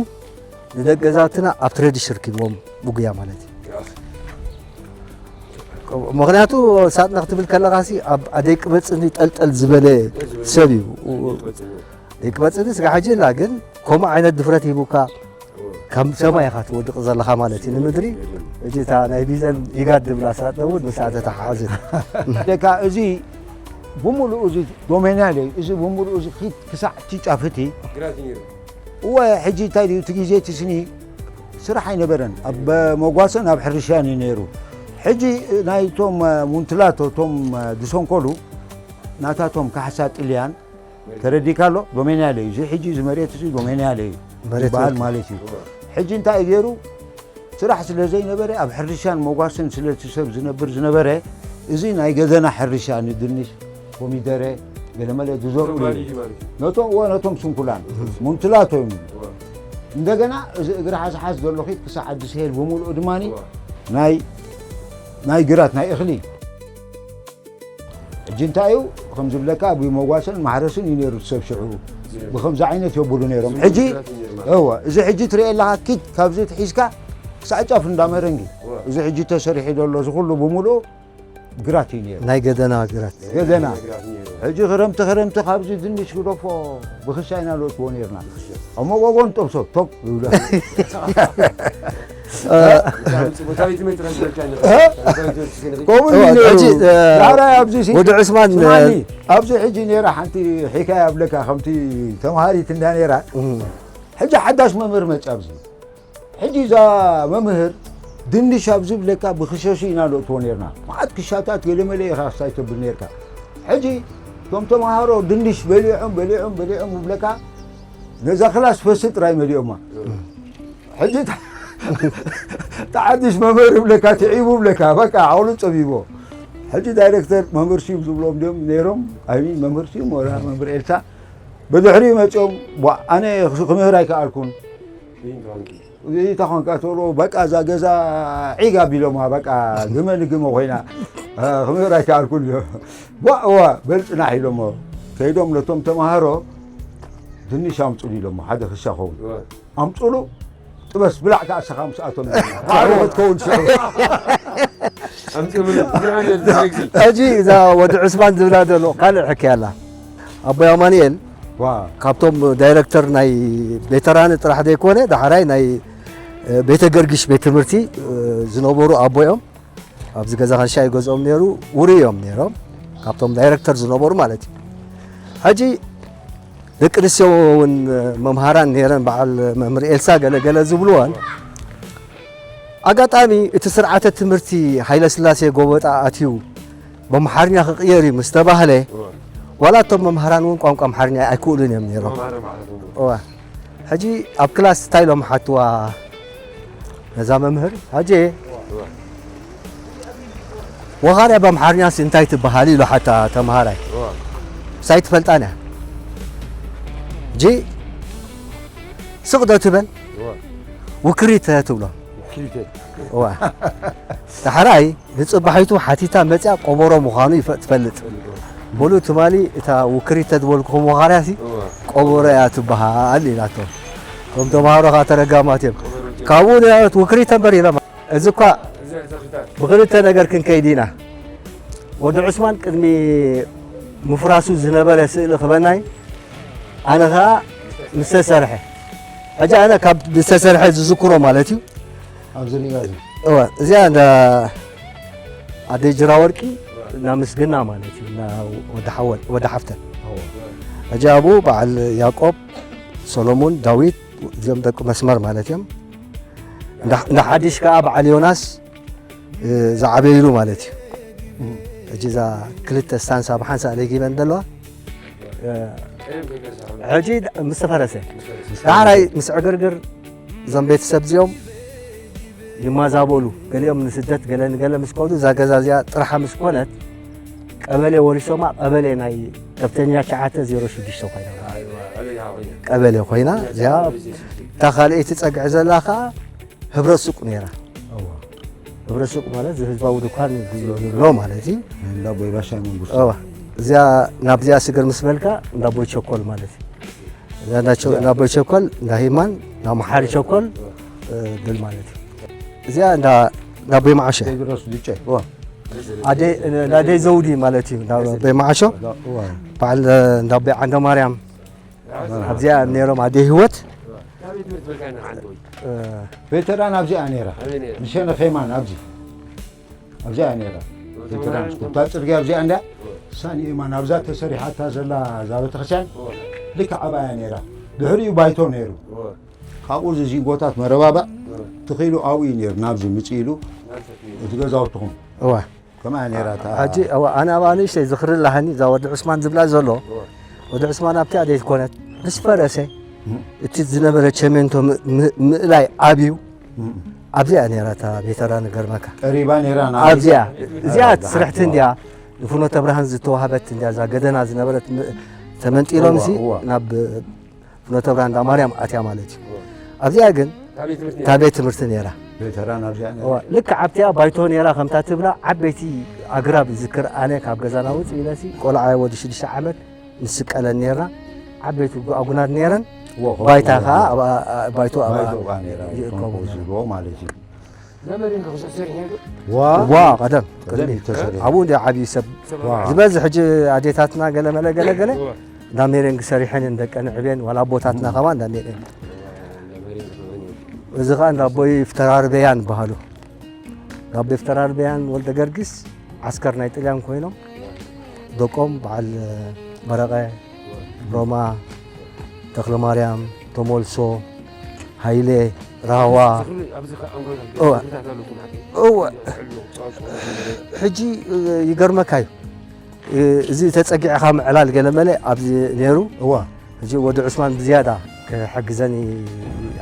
ንደቂ ገዛውትና ኣብ ትሬድሽ ርኪብዎም ብጉያ ማለት እዩ። ምኽንያቱ ሳጥና ክትብል ከለኻሲ ኣብ ኣደይ ቅበጽኒ ጠልጠል ዝበለ ሰብ እዩ። ደቂ በጽኒ ስጋ ሕጂ የላ፣ ግን ከምኡ ዓይነት ድፍረት ሂቡካ ካብ ሰማይ ኢኻ ትወድቕ ዘለኻ ማለት እዩ ንምድሪ። ሕጂ እታ ናይ ቢዘን ኢጋድ ዝብላ ሳጥነ እውን ምስኣ ተተሓሓዝን። ደካ እዚ ብምሉኡ እዚ ዶሜንያ ለይ፣ እዚ ብምሉኡ እዚ ኪድ ክሳዕ እቲ ጫፍ እቲ። ግራት እዩ ነይሩ። እወ፣ ሕጂ እንታይ ድዩ እቲ ግዜ እቲ ስኒ ስራሕ ኣይነበረን። ኣብ መጓሰን ኣብ ሕርሻን እዩ ነይሩ። ሕጂ ናይቶም ሙንትላቶ፣ እቶም ድሰንኮሉ ናታቶም ካሕሳ ጥልያን ተረዲካ ኣሎ። ዶሜንያ ለይ፣ እዚ ሕጂ እዚ መሬት እዚ ዶሜንያ ለይ መሬት ይበሃል ወኪል። ማለት እዩ። እወ። ሕጂ እንታይ እዩ ገይሩ? ስራሕ ስለ ዘይነበረ፣ ኣብ ሕርሻን መጓሰን ስለ እቲ ሰብ ዝነብር ዝነበረ፣ እዚ ናይ ገዘና ሕርሻ ንድንሽ፣ ኮሚደረ፣ ገለመለ ዝዘርኡ ዞባሊ እዩ። ማለት እዩ። ነቶም፣ እወ፣ ነቶም ስንኩላን፣ እህ። ሙንትላቶ እዮም። እወ። እንደገና እዚ እግሪ ሓዝሓዝ ዘሎ ኺድ ክሳዕ ኣዲስ ሄል ብምሉኡ ድማኒ እወ። ናይ፣ ናይ ግራት፣ ናይ እኽሊ። ሕጂ እንታይ እዩ? ከም ዝብለካ ብመጓሰን ማሕረስን እዩ ነይሩ ሰብ ሽዑ። ብኸምዚ ዓይነት የብሉ ነይሮም። ሕጂ፣ እወ፣ እዚ ሕጂ ትሪኦ ኣለኻ፣ ኪድ ካብዚ ትሒዝካ ክሳዕ ጫፍ እንዳ መረንጊ። እወ። እዚ ሕጂ ተሰሪሑ ዘሎ፣ እዚ ኩሉ ብምሉኡ ግራት እዩ ነይሩ። ናይ ገደና ግራት። ገደና። ሕጂ ክረምቲ፣ ክረምቲ ካብዚ ድንሽ ግደፎ ብኽሻ ኢና ንወስዎ ነይርና። ኣብ መጎጎ ንጠብሶ፣ ቶፕ ይብሉ። እ፣ ከምኡ እዩ እዋ፣ ነይሩ። ሕጂ፣ እ፣ ዳሕራይ ኣብዚ ሲ-፣ ወዲ ዑስማን፣ ስማኒ፣ እ፣ ኣብዚ ሕጂ ነይራ ሓንቲ ሒካያ ኣብለካ፣ ከምቲ ተምሃሪት እንዳ ነይራ። እም። ሕጂ ሓዳሽ መምህር መጽያ ኣብዚ። ሕጂ እዛ መምህር ድንሽ ኣብ ዝብለካ ብክሸሹ ኢና ንእትዎ ነርና። መዓት ክሻታት ገለመለ ኢኻ ክሳይ ተብል ነርካ። ሕጂ እቶም ተምሃሮ ድንሽ በሊዖም፣ በሊዖም፣ በሊዖም ይብለካ፣ ነዛ ክላስ ፈሲ ጥራይ መሊኦማ። ሕጂ እታ፣ እታ ሓድሽ መምህር ይብለካ፣ ትዒቡ ይብለካ፣ በቃ ዓቕሉ ጸቢቦ። ሕጂ ዳይሬክተር መምህር ስዩም ዝብሎም ድዮም ነይሮም? ኣይሚን መምህር ስዩም ወላ መምህር ኤልሳ ብድሕሪኡ መጺኦም፣ ቧ፣ ኣነ ክምህር ኣይከኣልኩን። እንታይ ኮንካ ትብሎ? በቃ እዛ ገዛ ዒግ ኣቢሎማ፣ በቃ ግመ ንግመ ኮይና፣ እ፣ ክምህር ኣይከኣልኩን ኢሎ። ቧ፣ እዋ፣ በል ጽናሕ ኢሎሞ። ከይዶም ነቶም ተማሃሮ ድንሽ ኣምጹሉ ኢሎሞ፣ ሓደ ክሻ ኸውን። እዋ። ኣምጹሉ፣ ጥበስ ብላዕ ከኣ ንስኻ ምስኣቶም። ማዕረ ክትከውን ሽዑ። ኣምጽኡ ብላዕ። ሕጂ እዛ ወዲ ዑስማን ዝብላ ዘሎ ካልእ ሕክያ ኣላ። ኣቦይ ኣማኑኤል ዋ። ካብቶም ዳይረክተር ናይ ቬተራን ጥራሕ ዘይኮነ፣ ዳሕራይ ናይ፣ እ፣ ቤተ ገርጊሽ ቤት ትምህርቲ፣ እ፣ ዝነበሩ ኣቦኦም ኣብዚ ገዛ ኸሻ ይገዝኦም ነይሩ፣ ውሩይ እዮም ነይሮም፣ ካብቶም ዳይረክተር ዝነበሩ ማለት እዩ። ሕጂ ደቂ ኣንስትዮ እውን መምሃራን ነይረን፣ በዓል መምህር ኤልሳ ገለ ገለ ዝብልወን። ኣጋጣሚ እቲ ስርዓተ ትምህርቲ ሃይለ ስላሴ ጎበጣ ኣትዩ በምሓርኛ ክቕየር እዩ ምስ ተባህለ፣ እወ። ዋላ እቶም መምሃራን እውን ቋንቋ ኣምሓርኛ ኣይክእሉን እዮም ነይሮም። መምሃራን ማለት እውን። እወ። ሕጂ ኣብ ክላስ እንታይ ኢሎም ሓትዋ ነዛ መምህር? "ሓጄ፣ እወ። ወኻርያ በምሓርኛስ እንታይ ትበሃል?" ኢሉ ሓታ ተምሃራይ። እወ። ሳይ ትፈልጣን እያ። ሕጂ ስቕ ዶ ትበል? እወ። ውክሪተ ትብሎ። ውክሪተ። እዋ። ዳሕራይ ንጽባሒቱ ሓቲታ መጽያ ቆቦሮ ምዃኑ ይፈ-፣ ትፈልጥ። በሉ ትማሊ እታ ውክሪተ ዝበልኩኹም ወኻርያሲ እዋ። ቆቦሮ እያ ትበሃል ኢላቶ። እቶም ተምሃሮ ኸኣ ተረጋማት እዮም። ቆቦሮ እዮም። ካብኡ ንያት ውክሪተ እምበር ኢሎም። እዚ እኳ እዚ ተኽልታት። ብኽልተ ነገር ክንከይድ ኢና። ወዲ ዑስማን ቅድሚ ምፍራሱ ዝነበረ ስእሊ ክበናይ፣ ኣነ ኸኣ ምስ ተሰርሐ። ሕጂ ኣነ ካብ ዝተሰርሐ ዝዝክሮ ማለት እዩ። ኣብዚ ሪጋ እዚ። እወ፣ እዚኣ እንዳ ኣደይ ጅራ ወርቂ፣ እንዳ ምስግና ማለት እዩ፣ እንዳ ወዲ ሓወል፣ ወዲ ሓፍተን። ሕጂ ኣብኡ በዓል ያዕቆብ፣ ሰሎሙን፣ ዳዊት፣ እዚኦም ደቂ መስመር ማለት እዮም። እንዳ፣ እንዳ ሓዲሽ ከኣ በዓል ዮናስ፣ እ፣ ዝዓበይሉ ማለት እዩ። ሕጂ እዛ ክልተ ስታንሳ ብሓንሳእ ለጊበን ዘለዋ፣ እ፣ ሕጂ ምስ ተፈረሰ፣ ዳሕራይ ምስ ዕግርግር እዞም ቤተሰብ እዚኦም ይማዛበሉ፣ ገሊኦም ንስደት፣ ገለ ንገለ ምስ ከዱ፣ እዛ ገዛ እዚኣ ጥርሓ ምስ ኮነት፣ ቀበሌ ወሪሶማ፣ ቀበሌ ናይ ከፍተኛ ትሽዓተ ዜሮ ሽዱሽተ ኮይና። ቀበሌ ኮይና፣ እዚኣ እታ ካልኣይቲ ጸግዒ ዘላ ከኣ ህብረት ሱቅ ነይራ። እዋ። ህብረት ሱቅ ማለት እዚ ህዝባዊ ድኳን ዝብሎ ማለት እዩ። እንዳ ኣቦይ ባሻይ መንግስቱ። እዋ። እዚኣ፣ ናብዚኣ ስግር ምስ በልካ እንዳ ኣቦይ ቸኮል ማለት እዩ። እዚኣ እንዳ ቸ-፣ እንዳ ኣቦይ ቸኮል፣ እንዳ ሂማን፣ እንዳ መሓሪ ቸኮል፣ እ፣ ድል ማለት እዩ። እዚኣ እንዳ፣ እንዳ ኣቦይ መዓሸ። ቴድሮስ ዱጨ። እዋ። ኣደይ፣ እንዳ ኣደይ ዘውዲ ማለት እዩ። እንዳ ኣቦይ መዓሾ። እዋ። በዓል እንዳ ኣቦይ ዓንደ ማርያም። ኣብዚኣ ነይሮም ኣደይ ህይወት። እ፣ ቬተራን ኣብዚኣ ነይራ። ኣበይ ነይራ? ንሸነኽ የማን ኣብዚ። ኣብዚኣ ነይራ። ቬተራን ስኩል። እታ ጽርግያ ኣብዚኣ እንዳ ሳኒ የማን ኣብዛ ተሰሪሓታ ዘላ እዛ ቤተክርስትያን ልክዕ ኣብኣ እያ ነይራ። ድሕሪኡ ባይቶ ነይሩ። ካብኡ እዚ ዚንጎታት መረባብዕ ትኺሉ ኣብኡ እዩ ነይሩ። ናብዚ ምጽእ ኢሉ እቲ ገዛውትኹም። እዋ። ከምኣ ነይራ እታ። ሕጂ፣ እዋ፣ ኣነ ኣብኣ ንእሽተይ ዝኽሪ ኣለሃኒ፣ እዛ ወዲ ዑስማን ዝብላ ዘሎ፣ እዋ። ወዲ ዑስማን ኣብቲ ኣደይ ኮነት፣ ምስ ፈረሰ፣ እም። እቲ ዝነበረ ቸሜንቶ ም-፣ ም-፣ ምእላይ ኣብዩ፣ እም። ኣብዚኣ ነይራ እታ ቤተራ ንገርመካ። ቀሪባ ነይራ ና ኣብዚኣ፣ እዚኣ እዛ ትስርሕቲ ሓቂ እንዲያ፣ ንፍኖተ ብርሃን ዝተዋህበት እንዲያ፣ እዛ ገደና ዝነበረት ም-፣ ተመንጢሎምሲ እዋ፣ እዋ። ናብ ፍኖተ ብርሃን እንዳ ማርያም ኣትያ ማለት እዩ። ኣብዚኣ ግን እታ ቤት ትምህርቲ እታ ቤት ትምህርቲ ነይራ። ቬተራን ኣብዚኣ ነይራ። እዋ፣ ልክዕ ኣብቲኣ ባይቶ ነይራ፣ ከምታ ትብላ ዓበይቲ ኣግራብ ዝክር ኣነ ካብ ገዛና ውፅእ ኢለሲ ቆልዓ ወዲ ሽዱሽተ ዓመት ንስቀለን ነይርና። ዓበይቲ ኣጉናት ነይረን። እዎ፣ እዎ፣ ባይታ እዎ። ከዓ ኣብ፣ ኣ-፣ ኣ-፣ ባይቶ ኣብ፣ ባይቶ ከዓ ነይራ። ይእከቡ ኮምፖዝ ነይራ። ዝብልዎ ማለት እዩ። ዘመድን ክስዕ ሰሪሐ ዶ? ዋ። ዋ፣ ቀደም፣ ቀደም ቅድሚ። እዩ ተሰሪሑ። ኣብኡ እንዲ ዓብዪ ሰብ። ዋ። ዝበዝሕ ሕጂ ኣዴታትና ገለ መለ ገለ ገለ እዋ። እንዳ ሜሬንግ ሰሪሐን እየን ደቀን ዕብየን፣ ዋላ ኣቦታትና እም። ከማን እንዳ ሜሬንግ። እዚ ኸዓ እንዳ ኣቦይ ፍተራርበያን በሃሉ። እንዳ ኣቦይ ፍተራርበያን ወልደ ገርጊስ ዓስከር ናይ ጥልያን ኮይኖም፣ ደቆም በዓል መረቐ፣ ሮማ፣ ተኽለማርያም፣ ተመልሶ፣ ሃይለ፣ ራህዋ። ዝኽሪ ኣብዚ ከ-፣ ኣንጎላ እወ። ዝኽርታት ኣለኩም ሓቂ? እወ። ሕሎ፣ ጸዋጽዋ፣ ሕጂ፣ እ፣ ይገርመካ እዩ። እ፣ እዚ ተጸጊዕኻ ምዕላል ገለ መለ ኣብዚ ነይሩ። እወ። ሕጂ ወዲ ዑስማን ብዝያዳ ክሕግዘኒ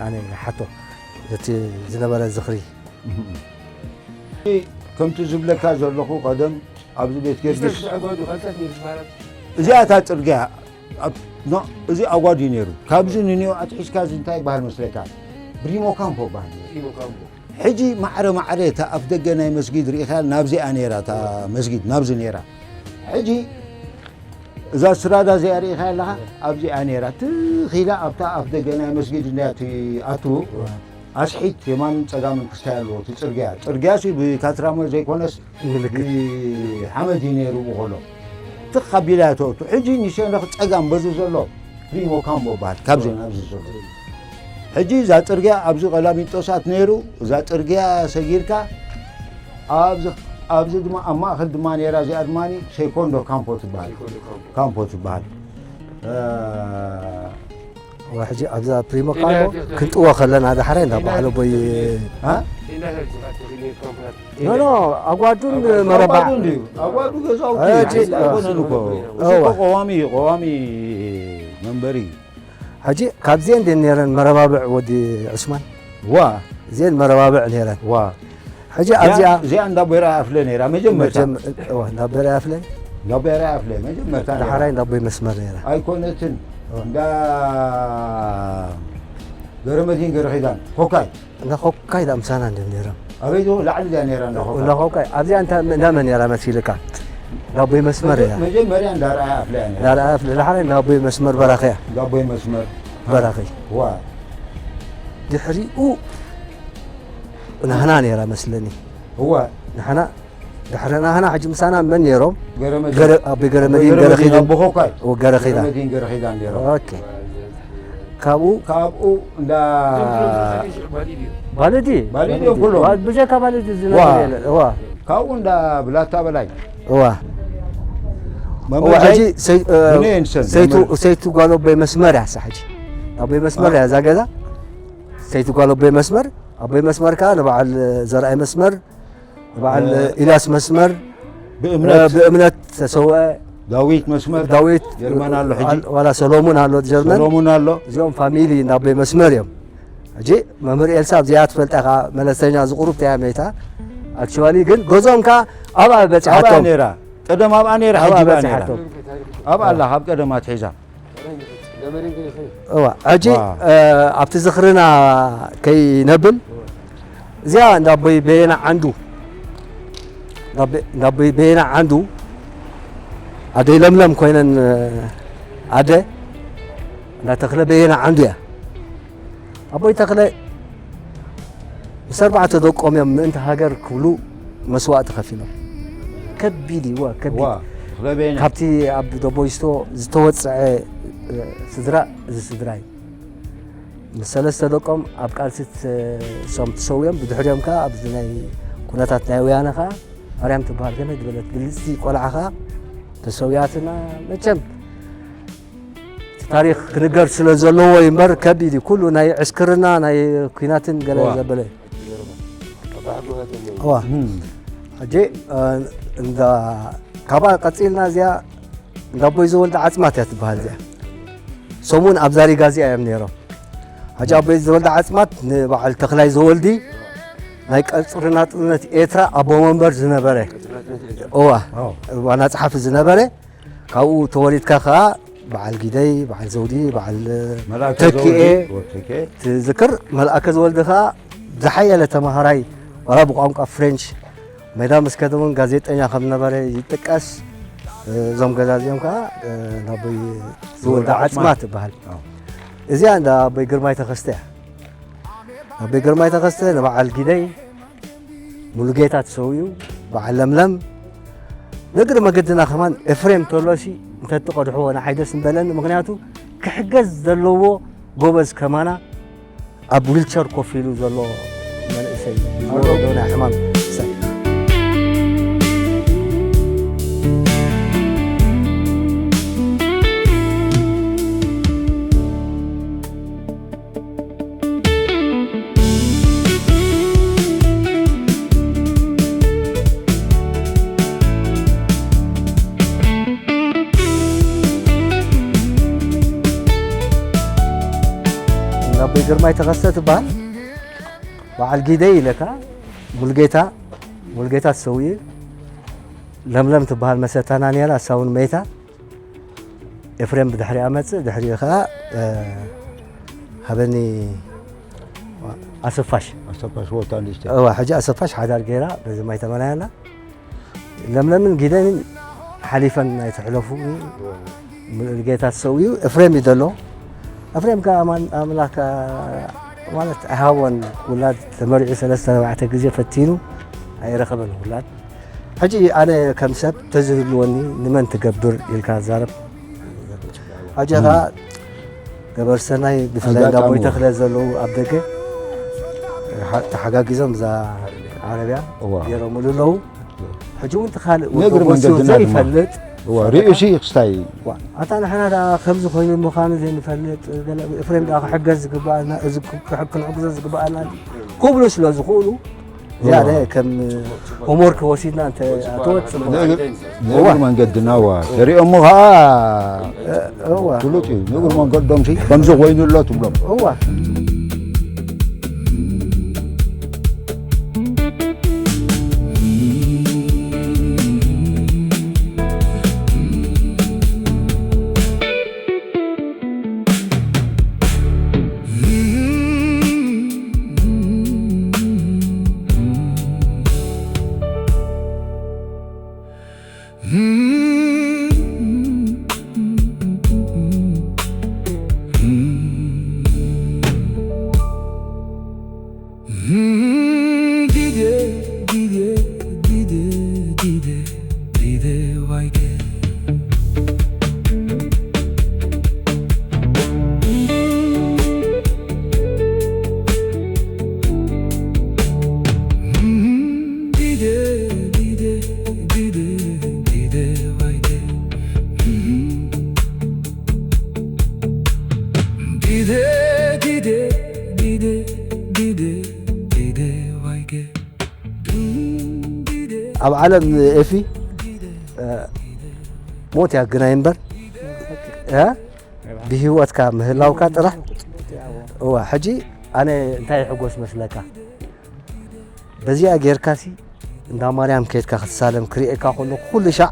ኣነ ይሓቶ። ነቲ ዝነበረ ዝኽሪ። ከምቲ ዝብለካ ዘለኹ ቀደም ኣብዚ ቤት ጊዮርጊስ እዚኣ እታ ጽርግያ ኣብ-፣ ኖ፣ እዚ ኣጓዱ እዩ ነይሩ። ካብዚ ንኒዮ ኣትሒዝካ እዚ እንታይ ይበሃል መስለካ? ብሪሞ ካምፖ ይበሃል ነይሩ። ብሪሞ ካምፖ። ሕጂ ማዕረ ማዕረ እታ ኣፍ ደገ ናይ መስጊድ ርኢኻ ናብዚኣ ነይራ፣ እታ መስጊድ ናብዚ ነይራ። ሕጂ እዛ ስራዳ እዚኣ ርኢኻ ኣለኻ? ኣብዚኣ ነይራ። ትኽ ኢላ ኣብታ ኣፍ ደገ ናይ መስጊድ እንድያ ትኣቱ። ኣስሒት የማንን ጸጋምን ክስታይ ኣለዎ እቲ ጽርግያ። ጽርግያሲ ብካትራመ ዘይኮነስ ምልክት። ብሓመድ እዩ ነይሩ ብኸሎ። ትኽ ኣቢላ እያ ተእቱ። ሕጂ ንሸነኽ ጸጋም በዚ ዘሎ ፕሪሞ ካምቦ በሃል። ካብዚ ናብዚ ዘሎ። ሕጂ እዛ ጽርግያ ኣብዚ ቀላሚንጦሳት ነይሩ። እዛ ጽርግያ ሰጊርካ ኣብዚ፣ ኣብዚ ድማ ኣብ ማእከል ድማ ነይራ። እዚኣ ድማ ሴኮንዶ ካምፖ ትበሃል። ሴኮንዶ ካምፖ። ካምፖ ትበሃል። እ፣ ዋ፣ ሕጂ ኣብዛ ፕሪሞ ካምፖ ክንጥዎ ከለና ዳሕራይ እንዳ በዓል ኣቦይ፣ እ? ኖ፣ ኖ፣ ኣጓዱን መረባዕ። ኣጓዱ እንድዩ። ኣጓዱ ገዛውቲ እ፣ ሕጂ ኣይኮነን እኮ። እዚ እኮ እዋ። ቀዋሚ፣ ቀዋሚ መንበሪ እዩ። ሕጂ ካብዚኤን ድየን ነይረን መረባብዕ ወዲ ዑስማን? ዋ። እዚኤን መረባብዕ ነይረን። ዋ። ሕጂ እዚኣ፣ ኣብዚኣ እዚኣ እንዳ ቦይራ ኣፍለ ነይራ መጀመርታ። መጀመ-፣ እዋ፣ እንዳ ቦይራ ኣፍለ? እንዳ ቦይራ ኣፍለ መጀመርታ ነይራ። ዳሕራይ እንዳ ቦይ መስመር ነይራ። ኣይኮነትን። እዋ። እንዳ ገረመድሂን ገረኺዳን፣ ኮካይ። እንዳ ኮካይ ዳ ምሳና እንድዮም ነይሮም። ኣበይ ዶ? ላዕሊ ድያ ነይራ እንዳ ኮካይ? እንዳ ኮካይ። ኣብዚኣ እንታ-፣ እንዳ መን ነይራ መሲልካ? እንዳ ቦይ መስመር እያ። መጀመርያ እንዳ ርኣያ ኣፍለ እያ ነይራ። እንዳ ርኣያ ኣፍለ፣ ዳሕራይ እንዳ ቦይ መስመር በራኺ እያ። እንዳ ቦይ መስመር። በራኺ። ዋ። ድሕሪኡ ናህና ነይራ መስለኒ። እዋ። ናህና፣ ድሕሪ ናህና ሕጂ ምሳና መን ነይሮም? ገረመድሂን። ገረ-፣ ኣቦይ ገረመድሂን ገረኺዳን። ኣቦ ኮካይ። ኦ፣ ገረኺዳን። ገረመድሂን ገረኺዳን ነይሮም። ኦኬ። ካብኡ ካብኡ እንዳ ባልዲ ባልዲ እዮም ኩሎም። ዋ፣ ብጀካ ባልዲ ዝነብር ዋ። የለን። እዋ። ካብኡ እንዳ ብላታ በላይ እዋ። መምህር እዋ፣ ሕጂ ሰይ-፣ እ፣ ብነየን ሰን ሰይቱ፣ መምህር። ሰይቱ ጓል ኣቦይ መስመር እያ እሳ ሕጂ። ኣቦይ መስመር እያ እዛ ገዛ። ሰይቲ ጓል ኣቦይ መስመር፣ ኣቦይ መስመር ከኣ ንበዓል ዘርኣይ መስመር፣ ንበዓል እ፣ ኢልያስ መስመር፣ ብእምነት እ፣ ብእምነት ተሰውአ። ዳዊት መስመር ዳዊት፣ ጀርመን ኣሎ ሕጂ። ዋላ ሰሎሙን ኣሎ ጀርመን። ሰሎሙን ኣሎ። እዚኦም ፋሚሊ እንዳ ኣቦይ መስመር እዮም። ሕጂ መምህር ኤልሳ ኣብዚኣ ትፈልጣ ኢኻ፣ መለስተኛ ዝቑሩብ ተያ መይታ። ኣክቹዋሊ ግን ገዝኦም ከኣ ኣብኣ ኣብኣ በጺሓቶም። ነይራ። ቀደም ኣብኣ ነይራ፣ ኣብኣ ሕጂ ብኣ ነይራ። በጺሓቶም። ኣብኣ ኣላ፣ ካብ ቀደም ኣትሒዛ። እዋ፣ ሕጂ፣ ዋ። እ፣ ኣብቲ ዝኽርና ከይነብል፣ እዚኣ እንዳ ኣቦይ በየነ ዓንዱ፣ እንዳ ኣቦይ፣ እንዳ ኣቦይ በየነ ዓንዱ፣ ኣደይ ለምለም ኮይነን፣ እ፣ ኣደ፣ እንዳ ተኽለ በየነ ዓንዱ እያ። ኣቦይ ተኽለ ምስ ኣርባዕተ ደቆም እዮም ምእንቲ ሃገር ክብሉ መስዋእቲ ከፊሎም። ከቢድ እዩ፣ እዋ፣ ከቢድ። እዋ፣ ተኽለ በየነ። ካብቲ ኣብ ደቦይስቶ ዝተወጽዐ፣ እ፣ ስድራ፣ እዚ ስድራ እዩ። ምስ ሰለስተ ደቆም ኣብ ቃልሲ ት-፣ እሶም ተሰውዮም፣ ብድሕሪኦም ከኣ ኣብዚ ናይ ኩነታት ናይ ወያነ ከኣ ማርያም ትበሃል ገለ ዝበለት ብልጽቲ ቆልዓ ከኣ ተሰውያትና። መቸም እቲ ታሪኽ ክንገር ስለ ዘለዎ እዩ እምበር ከቢድ እዩ። ኩሉ ናይ ዕስክርና ናይ ኲናትን ገለ ዋ። ዘበለ እዩ። ዋ። እም። ሕጂ፣ እ፣ እንዳ፣ ካብኣ ቀጺልና እዚኣ እንዳ ኣቦይ ዘወልደ ዓጽማት እያ ትበሃል እዚኣ። ሰሙን ኣብ ዛሪጋ እዚኣ እዮም ነይሮም። ሕጂ ኣቦይ ዘወልደ ዓጽማት ንበዓል ተኽላይ ዘወልዲ ናይ ቀጽሪ ናጽነት ኤርትራ ኣቦ መንበር ዝነበረ። እዋ። ዋና ጸሓፊ ዝነበረ። ካብኡ ተወሊድካ ኸዓ በዓል ጊደይ፣ በዓል ዘውዲ፣ በዓል መልኣከ ተኪኤ ዘውዲ፣ ወተኪኤ። ትዝክር። መልኣከ ዘወልደ ኸዓ ዝሓየለ ተማሃራይ፣ ዋላ ብቋንቋ ፍሬንች ሜዳ ምስ ከደ እውን ጋዜጠኛ ከም ነበረ ይጥቀስ። እዞም ገዛ እዚኦም ከዓ፣ እ፣ ናቦይ ዝወልደ ዝወልደ ዓጽማ ዓጽማ። ትበሃል። ኣዎ። እዚኣ እንዳ ኣቦይ ግርማይ ተኸስተ እያ። ኣቦይ ግርማይ ተኸስተ ንበዓል ጊደይ ሙሉጌታ ተሰዊኡ፣ በዓል ለምለም። ንእግሪ መገድና ከማን ኤፍሬም ተሎሲ እንተትቐድሕዎ ንዓይ ደስ ምበለኒ፣ ምኽንያቱ ክሕገዝ ዘለዎ ጎበዝ ከማና ኣብ ዊልቸር ኮፍ ኢሉ ዘሎ መንእሰይ እዩ። ዝወረዶ ናይ ሕማም ሰብ። ኣቦይ ግርማይ ተኸስተ ትበሃል። በዓል ጊደይ ኢለካ፣ ሙልጌታ፣ ሙልጌታ ተሰዊኡ። ለምለም ትበሃል መሰታና ነይራ፣ እሳ እውን መይታ። ኤፍሬም ብድሕሪኣ መጽእ፣ ድሕሪኡ ኸዓ፣ እ፣ ሃበኒ ኣሰፋሽ። ኣሰፋሽ ወታ ንእሽተይ። እዋ፣ ሕጂ ኣሰፋሽ ሓዳር ገይራ፣ በዚ ማይ ተመናያና። ለምለምን ጊደንን ሓሊፈን ኣይተሕለፉ። ሙሉጌታ ተሰዊኡ፣ ኤፍሬም እዩ ዘሎ። ኤፍሬም ከኣ ኣማን-፣ ኣምላኽ ከኣ ማለት ኣይሃቦን። ውላድ ተመሪዑ ሰለስተ ኣርባዕተ ግዜ ፈቲኑ ኣይረኸበን ውላድ። ሕጂ ኣነ ከም ሰብ ተዝህልወኒ ንመን ትገብር ኢልካ ዛረብ። ሕጂ ኸዓ ገበር ሰናይ ብፍላይ እንዳ ኣጋጣሚ ኣቦይ ተኽለ ዘለዉ ኣብ ደገ ሓ-፣ ተሓጋጊዞም እዛ ዓረብያ እዋ። ገይሮምሉ ኣለዉ። ሕጂ እውን እቲ ካልእ ነግሪ ወዲ መንገድና ድማ። ዘይፈልጥ እዋ፣ ርእሲ ክስታይ። ዋ፣ ኣታ ንሕና ደኣ ከምዚ ኮይኑ ምዃኑ ዘይንፈልጥ፣ ገለ ኤፍሬም ደኣ ክሕገዝ ዝግብኣና፣ እዚ ክ-፣ ክሕ-፣ ክንሕግዞ ዝግብኣና ክብሉ ስለ ዝኽእሉ፣ ዝያዳ እዋ። ከም ሆምወርክ ወሲድና እንተ ኣተወት ጽቡቕ። ነግሪ፣ እዋ። ነግሪ መንገድና፣ እዋ። ተሪኦሞ ኸዓ እ-፣ እዋ። ፍሉጥ እዩ። ነግሪ መንገዶም ሲ ከምዚ ኮይኑ ኣሎ ትብሎም። እዋ። ኣብ ዓለም ኤፊ እ፣ ሞት ያገናኝ እምበር እ፣ ብህይወትካ ምህላውካ ጥራሕ። እዋ ሕጂ ኣነ እንታይ ይሕጎስ መስለካ? በዚኣ ጌርካሲ እንዳ ማርያም ከይድካ ክትሳለም ክርእየካ ከለኹ ኩሉ ሻዕ።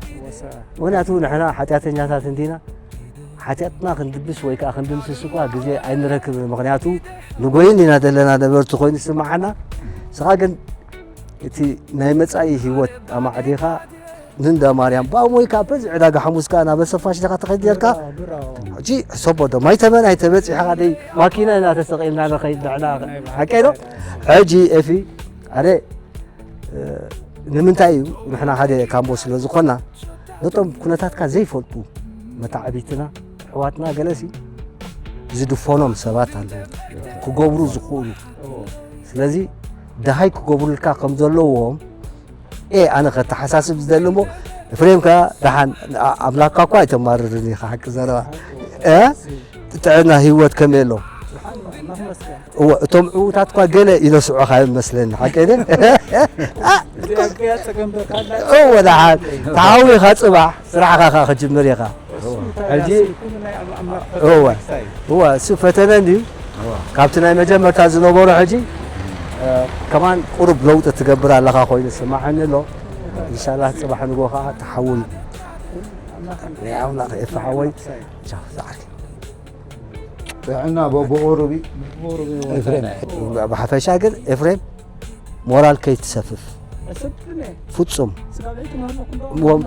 ምኽንያቱ ንሕና ሓጢኣተኛታት እንዲና፣ ሓጢኣትና ክንድብስ ወይ ከዓ ክንድምስስ እኳ ግዜ ኣይንረክብን። ምኽንያቱ ንጎይን ኢና ዘለና ነበርቲ ኮይኑ ዝስምዓና። ንስኻ ግን እቲ ናይ መጻኢ ህይወት ኣማዕዲኻ ንእንዳ ማርያም ብኣሞይ ከዓ በዚ ዕዳጋ ሓሙስ ከዓ ናብ ኣሰፋሽ ዲኻ ትኸይድ ኔርካ? ሕጂ ሕሰቦ ዶ ማይ ተመን ኣይተበጺሕኻ ደይ ማኪና ኢና ተሰቒልና ንኸይድ ንሕና ሓቀይ ዶ? ሕጂ ኤፊ ኣነ እ፣ ንምንታይ እዩ ንሕና ሓደ ካምቦ ስለ ዝኾና ነቶም ኩነታትካ ዘይፈልጡ መታዕቢትና ኣሕዋትና ገለሲ ዝድፈኖም ሰባት ኣለዉ ክገብሩ ዝኽእሉ። ስለዚ ደሃይ ክገብሩልካ ከም ዘለዎም ኤ ኣነ ከተሓሳስብ ዝደሊ እሞ፣ ኤፍሬም ከኣ ደሓን ኣ-፣ ኣምላክካ እኳ ኣይተማርርን ኢኻ፣ ሓቂ ዘረባ። እ? ጥዕና ህይወት ከመይ ኣሎ? እወ፣ እቶም ዕዉታት እኳ ገለ ይነስዑኻ እዮም መስለኒ፣ ሓቂ ድየ? እወ፣ ደሓን ተሃዊኻ ጽባሕ ስራሕኻ ከኣ ክጅምር ኢኻ። ሕጂ እወ፣ እወ፣ እሱ ፈተነ እንድዩ። እወ። ካብቲ ናይ መጀመርታ ዝነበሮ ሕጂ፣ እ፣ ከማን ቁሩብ ለውጢ ትገብር ኣለኻ ኮይኑ ይስምዓኒ ኣሎ። ኢንሻላህ ጽባሕ ንግሆ ከኣ ትሓውል። ናይ ኣምላኽ ኤፍ ሓወይ። ቻው፣ ዛዕሪ። ጥዕና በብቑሩብ እዩ። ኤፍሬም። ብሓፈሻ ግን ኤፍሬም ሞራል ከይትሰፍፍ። ፍጹም። ወም-፣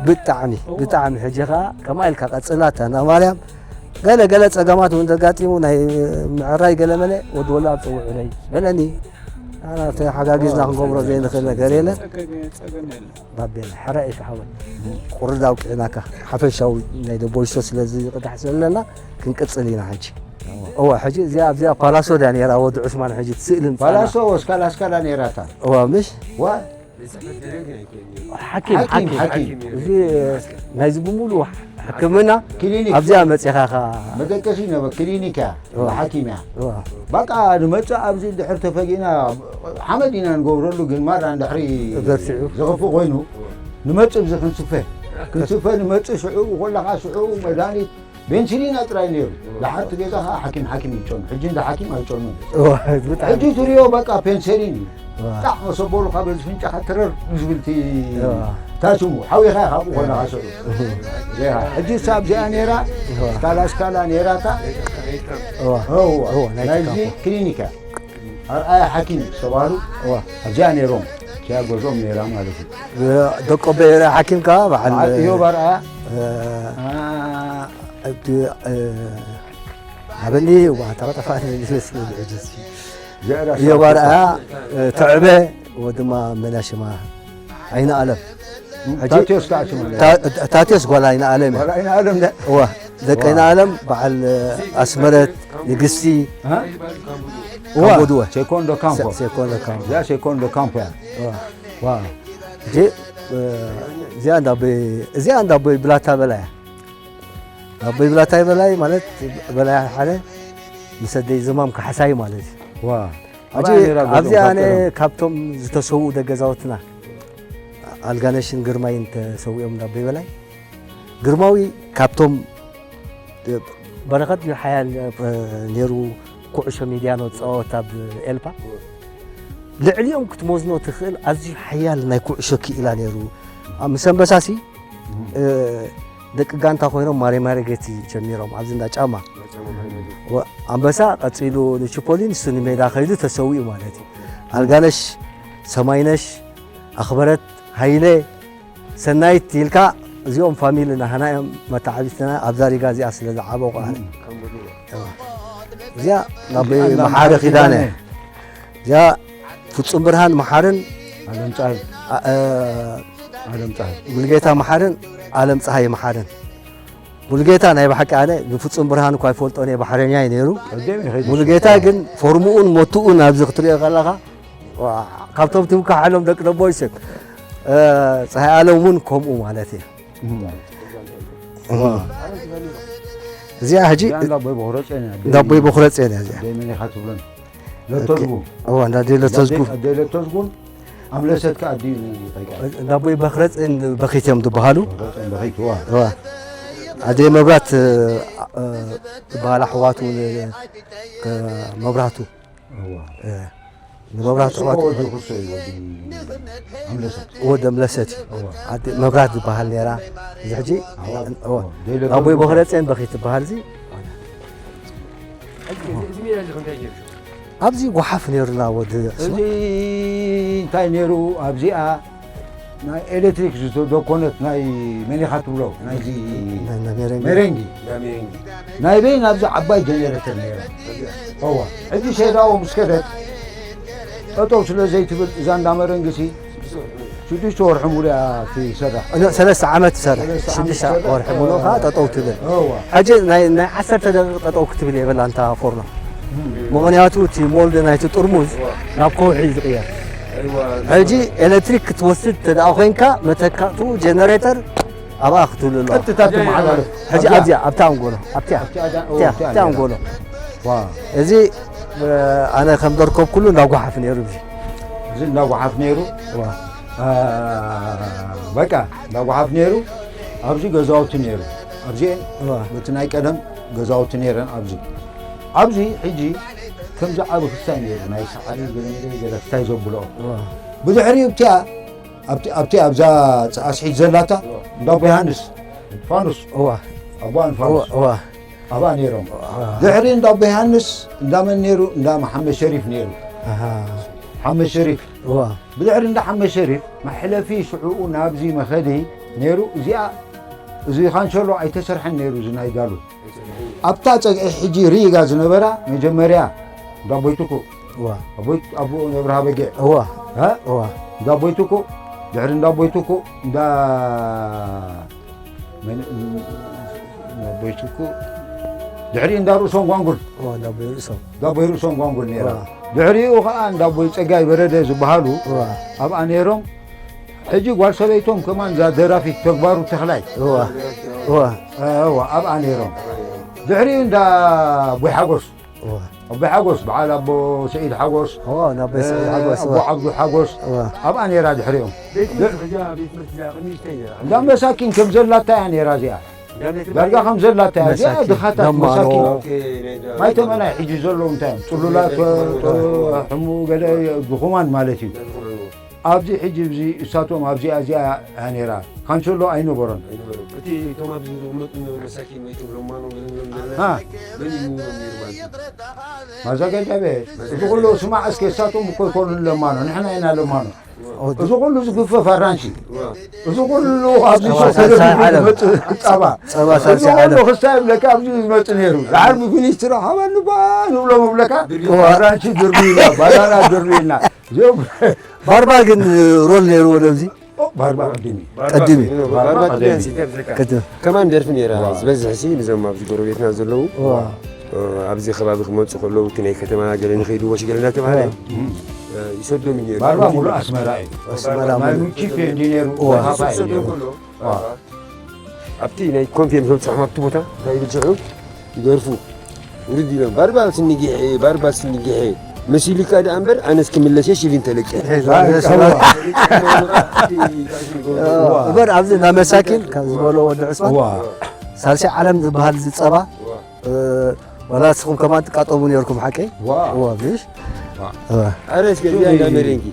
ብጣዕሚ፣ ብጣዕሚ ሕጂ ኸኣ ከማይ ኢልካ ቀጽላ፣ እታ እንዳ ማርያም። ገለ ገለ ጸገማት እውን ዘጋጢሙ ናይ ምዕራይ ገለ መለ ወዲ ወላ ኣብ ጽውዑለይ በለኒ። ኣና ተሓጋጊዝና ክንገብሮ ዘይንኽእል ነገር የለን። ጸገም የለን፣ ጸገም የለን። ባቤላ፣ ሕራይ ኢኻ ሓወይ። ቁሩብ ኣውቂዕናካ። ሓፈሻዊ ናይ ደቦይሶ ስለዚ ዝቕዳሕ ዘለና ክንቅጽል ኢና ሕጂ። እወ፣ ሕጂ እዚኣ ኣብዚኣ ፓላሶ ድያ ነይራ ወዲ ዑስማን ሕጂ ትስእልን ጻና። ፓላሶ ወስካላ ስካላ ነይራ እታ። እወ፣ ምሽ? ዋ። ሓኪም፣ ሓኪም፣ ሓኪም፣ ሓኪም። ሓኪም። እዚ ናይዚ ብምሉእ ሕክምና ክሊኒክ። ኣብዚኣ መጺኻ ኢኻ። መደቀሲ ነበ ክሊኒክ እያ፣ እዋ። ሓኪም እያ። እዋ። በቃ ንመጽእ ኣብዚ እንድሕር ተፈጊእና ሓመድ ኢና ንገብረሉ፣ ግን ማራ እንድሕሪ በርቲዑ። ዘኽፍእ ኮይኑ ንመጽእ ኣብዚ ክንስፈ፣ ክንስፈ ንመጽእ ሽዑ ኮለኻ ሽዑ መድሃኒት ቤንሲሊና ጥራይ ነይሩ። ደሓር እቲ ገዛ ኸዓ ሓኪም፣ ሓኪም ይጨኑ። ሕጂ እንዳ ሓኪም ኣይጨኑን። እዋ፣ ብጣዕሚ። ሕጂ ትሪኦ በቃ ፔንሲሊን እዩ። እዋ። ጣዕ መሰበሉ ካብ በዚ ፍንጫኻ ትረር ዝብል እቲ እዋ። ታሽሙ ሓዊኻ ኢኻ ኣብኡ ኮለኻ ሽዑ። እዋ። ያ፣ ሕጂ እሳ ኣብዚኣ ነይራ፣ እዋ። ስካላ ስካላ ነይራ እታ። እዋ። እዋ። እዋ፣ ናይ ናይዚ ቲካፎ። ክሊኒካ። ኣርኣያ ሓኪም ዝተባህሉ እዋ። ኣብዚኣ ነይሮም። እቲኣ ገዝኦም ነይራ ማለት እዩ። ደቆ በየረ ሓኪም ከኣ በዓል በዓል እዮብ ኣርኣያ። እ፣ ኣ፣ እቲ፣ እ፣ ኣበኒ፣ ዋ፣ ተቐጠፋኒ ዝመስል ሕጂ። ዘዕራ እዮብ ኣርኣያ፣ እ፣ ተዕበ፣ ወድማ መናሽማ ኣይነ ኣለም። ሕጂ ታቴዎስ ከዓ ሽማ ኣለዎ። ታ-፣ ታቴዎስ ጓል ኣይነ ኣለም እያ። ጓል ኣይነ ኣለም ደ-፣ እዋ፣ ደቂ ዋ። ኣይነ ኣለም በዓል፣ እ፣ ኣስመረት፣ ንግስቲ፣ እ? እዋ። ካምቦ ድወ። ሴኮንዶ ካምፖ። ሴ-፣ ሴኮንዶ ካምፖ። እዚኣ ሴኮንዶ ካምፖ እያ። እዋ። ዋ። ሕጂ፣ እ፣ እዚኣ እንዳ ኣቦይ፣ እዚኣ እንዳ ኣቦይ ብላታ በላይ እያ። ኣቦይ ብላታይ በላይ ማለት በላይ ሓደ ምስ ኣደይ ዝማም ካሕሳይ ማለት እዩ። ዋ። ሕጂ ኣበይ ነይራ ገዝኦም ኣብዚኣ ኣነ ካብቶም ካብቶም ዝተሰውኡ ደገዛውትና ኣልጋነሽን ግርማይን ተሰዊኦም ናብ ኣቦይ በላይ። ግርማዊ ካብቶም በረኸት እዩ ሓያል ነይሩ፣ ኩዕሾ ሚድያኖ ዝፃወት ኣብ ኤልፓ። ልዕሊኦም ክትመዝኖ ትኽእል ኣዝዩ ሓያል ናይ ኩዕሾ ክኢላ ነይሩ። ኣብ ምስ ኣንበሳሲ፣ እ፣ ደቂ ጋንታ ኮይኖም ማሬ ማሬ ጌቲ ጀሚሮም ኣብዚ እንዳ ጫማ። ወ-፣ ኣንበሳ ቀጺሉ ንቺፖሊ፣ ንሱ ንሜዳ ከይዱ ተሰዊኡ ማለት እዩ። ኣልጋነሽ፣ ሰማይነሽ፣ ኣኽበረት፣ ሃይለ፣ ሰናይት ኢልካ እዚኦም ፋሚልና፣ ሃና እዮም መተዓቢትና ኣብዛ ሪጋ እዚኣ ስለ ዝዓበቑ ኣነ። እዚኣ ናብ እዚኣ ናብ መሓሪ መሓሪ ኪዳነ። ኪዳነ። እዚኣ ፍጹም ብርሃን መሓርን ኣለም ፀሃይ። ኣ-፣ እ፣ ኣለም ፀሃይ። ሙሉጌታ መሓርን ኣለም ፀሃይ መሓርን። ሙሉጌታ ናይ ብሓቂ ኣነ ንፍጹም ብርሃን እኳ ይፈልጦ እየ፣ ባሕረኛ እዩ ነይሩ። ቀደም እዩ ከይዱ ሙሉጌታ ሽኮር። ግን ፎርሙኡን ሞቱኡን ኣብዚ ክትሪኦ ከለኻ፣ ዋ፣ ካብቶም ትምካሓሎም ደቂ ደቦይስን፣ እ፣ ፀሃይ ኣለም እውን ከምኡ ማለት እዩ። እም። እም። እዚኣ ሕጂ እዚኣ እንዳ ኣቦይ ቦኽረጼን እያ። እንዳ ኣቦይ ቦኽረጼን እያ እዚኣ። ኣደይ መን ኢኻ ትብለን? ለተዝጉ። እዋ፣ እንዳ ኣደይ ለተዝጉ። ኣደይ ለተዝጉን ኣምለሰት ከኣ ኣዲኡ ኸይከኣል። እንዳ ኣቦይ በኽረፅን በኺት እዮም ዝበሃሉ። በኽረፅን በኺት፣ እዋ። እዋ። ኣደይ መብራት እ፣ እ፣ ዝበሃላ ኣሕዋቱ ን- ከ- መብራቱ እዋ። እ፣ ንመብራቱ ኣሕዋቱ ወዲ ኩሶ እዩ፣ ወዲ ኣምለሰት። ወዲ ኣምለሰት እዩ። እዋ። ኣደ መብራት ዝበሃል ነይራ። እዚ ሕጂ ኣዋ፣ እዋ። ደይለ ኣቦይ ገርጉ። በኽረፅን በኺት ዝበሃል እዚ እዚ ሜዳ እዚ ከምታይ ገይሩ? ኣብዚ ጓሓፍ ነይሩና ወዲ እዚ እንታይ ነይሩ ኣብዚኣ ናይ ኤሌክትሪክ ዝተደኮነት ናይ መኒኻ ትብሎ ናይዚ ናይ መሬንጊ። መሬንጊ ናይ በይን ኣብዚ ዓባይ ጀኔሬተር ነይራ። እዋ ሕጂ ሸይዳኦ ምስ ከደት ጠጠው ስለ ዘይትብል እዛ እንዳ መረንግሲ ሽዱሽተ ወርሒ ሙሉእ እያ ትሰርሕ። ሰለስተ ዓመት ትሰርሕ። ሰለስተ ዓመት ሽዱሽተ ትሰርሕ። ወርሒ ሙሉእ ከዓ ጠጠው ትብል። እዋ ሕጂ ናይ ናይ ዓሰርተ ደቂቕ ጠጠው ክትብል የብላ እንታ ፎርኖ። ምኽንያቱ እቲ ሞልድ ናይቲ ጥርሙዝ ናብ ከውሒ እዩ ዝቕየር። ሕጂ ኤሌክትሪክ ክትወስድ እንተ ደኣ ኮይንካ መተካእትኡ ጀነሬተር ኣብኣ ክትህሉ ኣለዋ። ቀጥታ ትመሓላለፍ ሕጂ ኣብዚኣ ኣብታ ኣንጎሎ ኣብቲያ ኣብቲኣ ዳ- ኣብቲያ ኣብቲኣ ኣብቲያ ኣንጎሎ ዋ እዚ እ፣ ኣነ ከም ዘርከብኩሉ እንዳ ጓሓፍ ነይሩ እዚ እዚ እንዳ ጓሓፍ ነይሩ። ዋ አ፣ በቃ እንዳ ጓሓፍ ነይሩ። ኣብዚ ገዛውቲ ነይሩ። ኣብዚኤን ዋ በቲ ናይ ቀደም ገዛውቲ ነይረን። ኣብዚ ኣብዚ ሕጂ ከምዚ ዓቢ ክስታይ ነይሩ፣ ናይ ሰዓሪ ገለ ገለ ክስታይ ዘብልኦ። ዋ ብድሕሪኡ ኣብቲኣ ኣብቲ ኣብቲ ኣብዛ ኣስሒት ዘላታ እንዳ ኣቦ ዮሃንስ ፋኑስ ዋ ኣቦ ፋኑስ ዋ ኣብኣ ነይሮም። ድሕሪ እንዳ ኣቦ ዮሃንስ እንዳመን ነይሩ? እንዳ መሓመድ ሸሪፍ ነይሩ። ኣሃ ሓመድ ሸሪፍ ዋ ብድሕሪ እንዳ ሓመድ ሸሪፍ መሕለፊ ሽዕኡ ናብዚ መኸዲ ነይሩ። እዚኣ እዚ ካንሸሎ ኣይተሰርሐን ነይሩ። እዚ ናይ ጋሉ ኣብታ ጸግዒ ሕጂ ሪጋ ዝነበራ መጀመርያ እንዳ ኣቦይ ትኩእ ዋ ኣቦይ ኣቦ ነብርሃ በጊዕ ዋ እ? ዋ እንዳ ኣቦይ ትኩእ ድሕሪ እንዳ ኣቦይ ትኩእ እንዳ መን- እንዳ ኣቦይ ትኩእ ድሕሪ እንዳ ርእሶም ጓንጉል ዋ እንዳ ኣቦይ ርእሶም እንዳ ኣቦይ ርእሶም ጓንጉል ነይራ። ዋ ድሕሪኡ ከዓ እንዳ ኣቦይ ጸጋይ በረደ ዝበሃሉ ዋ ኣብኣ ነይሮም። ሕጂ ጓል ሰበይቶም ከማን እዛ ደራፊት ተግባሩ ተኽላይ ዋ ዋ እዋ ኣብኣ ነይሮም። ድሕሪኡ እንዳ ኣቦይ ሓጎስ ዋ ኣቦይ ሓጎስ በዓል ኣቦ ሰኢድ ሓጎስ ዋ እንዳ ኣቦይ ሰዒድ ሓጎስ ኣቦ ዋ ዓብዱ ሓጎስ ዋ ኣብኣ ነይራ። ድሕሪኦም ቤት ትምህርቲ እዚኣ ቤት ትምህርቲ እዚኣ ቅድሚ ይስተኛ እንዳ መሳኪን ከም ዘላታ እያ ነይራ እዚኣ። ዳርጋ ከም ዘላታ እያ እዚኣ። መሳኪን፣ ድኻታት ለማኖ። መሳኪን ማይ ተመናይ ሕጂ ዘለዉ እንታይ እዮም? ጥሉላት ሕሙ ገለ ድኹማን ማለት እዩ። ኣብዚ ሕጂ እዚ እሳቶም ኣብዚኣ እዚኣ እያ ነይራ። ካንቸሎ ኣይነበሮን። እቲ እቶም ኣብዚ ዝቕመጡ ዝነበሩ መሳኪን ወይ እቶም ለማኖ ገለ ገለ ገለ ሃ መን እዩ ነይሩ ማለት እዩ? ማዘጋጃ ቤት እዚ ኩሉ ስማዕ እስከ እሳቶም እኮ ይኮኑን ለማኖ ንሕና ኢና ለማኖ። እዚ ኩሉ ዝግፈፍ ኣራንሺ እዚ ኩሉ ኣብዚ ጸባ ሸው ሳልሳይ ተደፊኡ ዓለም። ዝመጽእ ጸባ ጸባ እዚ ሳልሳይ ኩሉ ዓለም። ክስታይ ይብለካ ኣብዚ ዝመጽእ ነይሩ። ድሓር ሚኒስትሪ ሓባን ንባ ንብሎም ይብለካ ኣራንሺ ድርብዩና ባናና ድርብዩና እዚኦም ባርባ ግን ሮል ነይርዎ ዶ ኣብዚ ኦ፣ ባርባ ቅድም እዩ። ቀድም እዩ። ባርባ ቀደም እዩ። ቅድም ከማን ደርፊ ነይራ ዋ። ዝበዝሕ ሲ ንዞም ኣብዚ ጎረቤትና ዘለዉ ዋ እ፣ ኣብዚ ከባቢ ክመፁ ከለዉ እቲ ናይ ከተማ ገለ ንኸይድዎ ሲ ገለ እናተባሃለ እ፣ ይሰዶም እዩ ነይሩ። ባርባ ሙሉእ ኣስመራ እዩ። ኣስመራ ናይ ሙሉእ ሙቺ ፌንዲ ነይሩ ዋ። ጸሓፋይ እዩ ነይሩ። ዋ። ኣብቲ ናይ ኮንፌ ምስ በፅሖም ኣብቲ ቦታ እንታይ ይብል ሽዑ ይደርፉ ውርድ ኢሎም ባርባ ስንጊሐ ባርባ ስንጊሐ መሲሉካ ደኣ እምበር ኣነስ ክምለስ እየ ሽሪን ተለቂሐ እበር ኣብዚ እንዳ መሳኪን ካብ ዝበሎ ወዲ ዕፅዋን ዋ። ሳልሳይ ዓለም ዝበሃል ዝፀባ እ፣ ዋላ ንስኹም ከማን ትቃጠሙ ነርኩም ሓቀይ ዋ። ዋ ብሽ ዋ። እ፣ ኣረ እስከ እዚኣ እንዳ መሬንጊ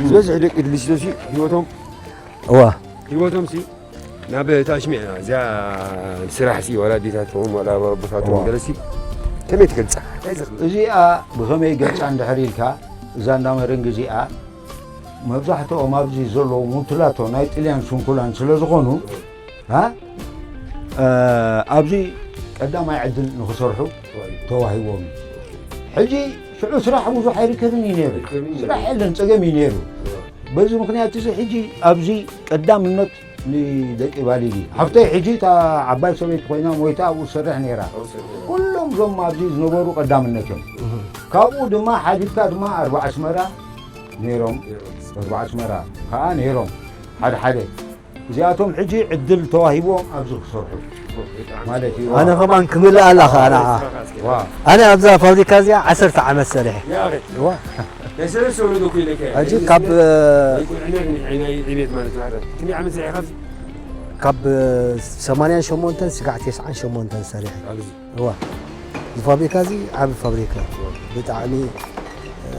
ዝበዝሕ ደቂ ድልስቶሲ ህይወቶም እዋ ህይወቶም ሲ ናብ ታሽሚዕ እያ እዚኣ ስራሕ ሲ ዋላ ኣዴታቶም ዋላ ኣቦታቶም ዋ። ገለሲ ከመይ ትገልፃ እዚኣ ብኸመይ ገልፃ እንድሕር ኢልካ እዛ እንዳ መረንጊ እዚኣ መብዛሕትኦም ኣብዚ ዘለዉ ሙንትላቶ ናይ ጥልያን ሽንኩላን ስለ ዝኾኑ እ፣ ኣብዚ ቀዳማይ ዕድል ንክሰርሑ ተዋሂቦም እዩ። ሕጂ ሽዑ ስራሕ ብዙሕ ኣይርከብን እዩ ነይሩ። ስራሕ የለን፣ ፀገም እዩ ነይሩ። በዚ ምክንያት እዚ ሕጂ ኣብዚ ቀዳምነት ንደቂ ባሊዲ ሓፍተይ ሕጂ እታ ዓባይ ሰበይቲ ኮይና ሞይታ ኣብኡ ትሰርሕ ነይራ። ኩሎም እዞም ኣብዚ ዝነበሩ ቀዳምነት እዮም። ካብኡ ድማ ሓሊፍካ ድማ ኣርባዓ ኣስመራ ነይሮም፣ ኣርባዓ ኣስመራ ከዓ ነይሮም ሓደ ሓደ። እዚኣቶም ሕጂ ዕድል ተዋሂቦም ኣብዚ ክሰርሑ ማለት እዩ። ኣነ ከማን ክምልእ ኣላ ከዓ ንዓ ዋ ኣነ ኣብዛ ፋብሪካ እዚኣ ዓሰርተ ዓመት ሰሪሐ ዋ ናይ ሰለስተ ወለዶ እኮ ኢለካ እየ። ሕጂ ናይ ካብ፣ ስደት ናይ ቁልዕነት ናይ ዕብየት ማለት እዩ። ሕረ ክንደይ ዓመት ሰሪሕካ ኣብዚ? ካብ ሰማንያን ሸሞንተን ስጋዕ ተስዓን ሸሞንተን ሰሪሐ። ኣብዚ? እዋ። እዚ ፋብሪካ እዚ ዓቢ ፋብሪካ እዩ። ብጣዕሚ፣ እ፣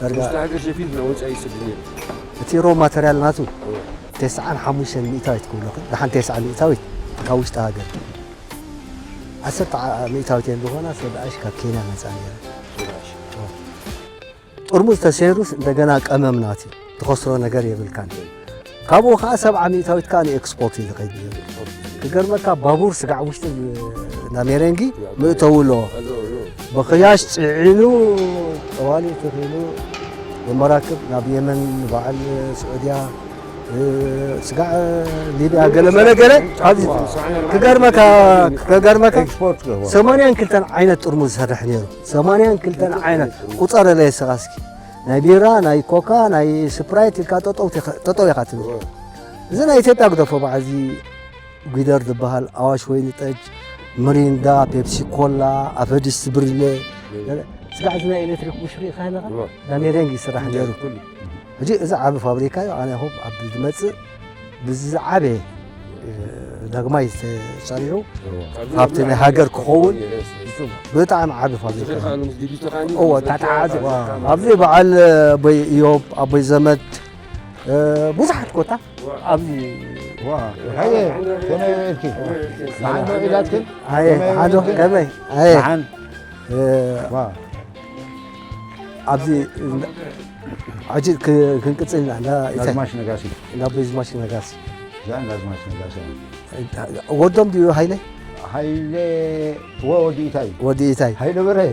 ዳርጋ ውሽጢ ሃገር ሸፊት ናብ ወጻኢ ይስደድ ነይሩ። እቲ ሮ ማተርያል ናቱ እዋ። ተስዓን ሓሙሽተን ሚእታዊት ክብለኹ። ደሓን ተስዓን ሚእታዊት ካብ ውሽጢ ሃገር። ዓሰርተ ሚእታዊት እየን ዝኾና፣ ሰብኣሽ ካብ ኬንያ መጻ ነይረ። ጥርሙዝ ተሰይሩስ እንደገና ቀመም ናት እዩ። ትኸስሮ ነገር የብልካን። ካብኡ ኸዓ ሰብዓ ሚእታዊት ከኣ ንኤክስፖርት እዩ ዝኸይድ ነይሩ። ክገርመካ ባቡር ስጋዕ ውሽጢ ናብ ሜሬንጊ ምእተው ኣለዎ። ብኽያሽ ጽዒኑ ጠዋሊ ተኺሉ ብመራክብ ናብ የመን፣ ንበዓል ስዑድያ፣ እ፣ ስጋዕ ሊብያ ገለ መለ ገለ ኣብዚ ክገርመካ፣ ክገርመካ ኤክስፖርት ገባ። ሰማንያን ክልተን ዓይነት ጥርሙዝ ዝሰርሕ ነይሩ። ሰማንያን ክልተን ዓይነት ቁጸረለይ እስኻ እስኪ። ናይ ቢራ፣ ናይ ኮካ፣ ናይ ስፕራይት ኢልካ ጠጠው ቴኻ-፣ ጠጠው ኢኻ ትብል። እዚ ናይ ኢትዮጵያ ግደፎ በዓል እዚ ጒደር ዝበሃል፣ ኣዋሽ ወይኒ ጠጅ፣ ምሪንዳ፣ ፔፕሲ ኮላ፣ ኣፈ ድስቲ ብርለ፣ ስጋዕ እዚ ናይ ኤሌክትሪክ ቡሽ ርኢኻ ኣለኻ? እወ። ዳሜሬንግ ይስራሕ ነይሩ። ኩሉ። ሕጂ እዚ ዓቢ ፋብሪካ እዩ። ኣነ ሆፕ ኣብ ዝመጽእ ብዝዓበየ፣ እ፣ ዳግማይ ተሰሪሑ እወ። ካብቲ ናይ ሃገር ክኸውን ብጣዕሚ ዓቢ ፋብሪካ እዩ። እወ፣ ታተዓዘ-፣ ኣብዚ በዓል ኣቦይ ኢዮብ፣ ኣቦይ ዘመድ፣ እ፣ ብዙሓት ኮታ ኣብዚ ዋ፣ ሃየ፣ ከመይ ውዒልኪ? ደሓን ዶ ኢላትክን? ሃየ፣ ከመይ ደሓን ዶ? ውዒልኪ? ከመይ? ሃየ። ደሓን። እ፣ ዋ። ኣብዚ እንዳ-፣ ሕጂ ክ-፣ ክንቅጽል ኢና። እንዳ ኢታይ? ናዝማች ነጋሲ። እንዳ ቤዝማች ነጋሲ። እዛ ናዝማች ነጋሲ። ወዶም ድዩ ሃይለ? ሃይለ ወ-፣ ወዲ ኢታይ። ወዲ ኢታይ። ሃይለ በርሀ።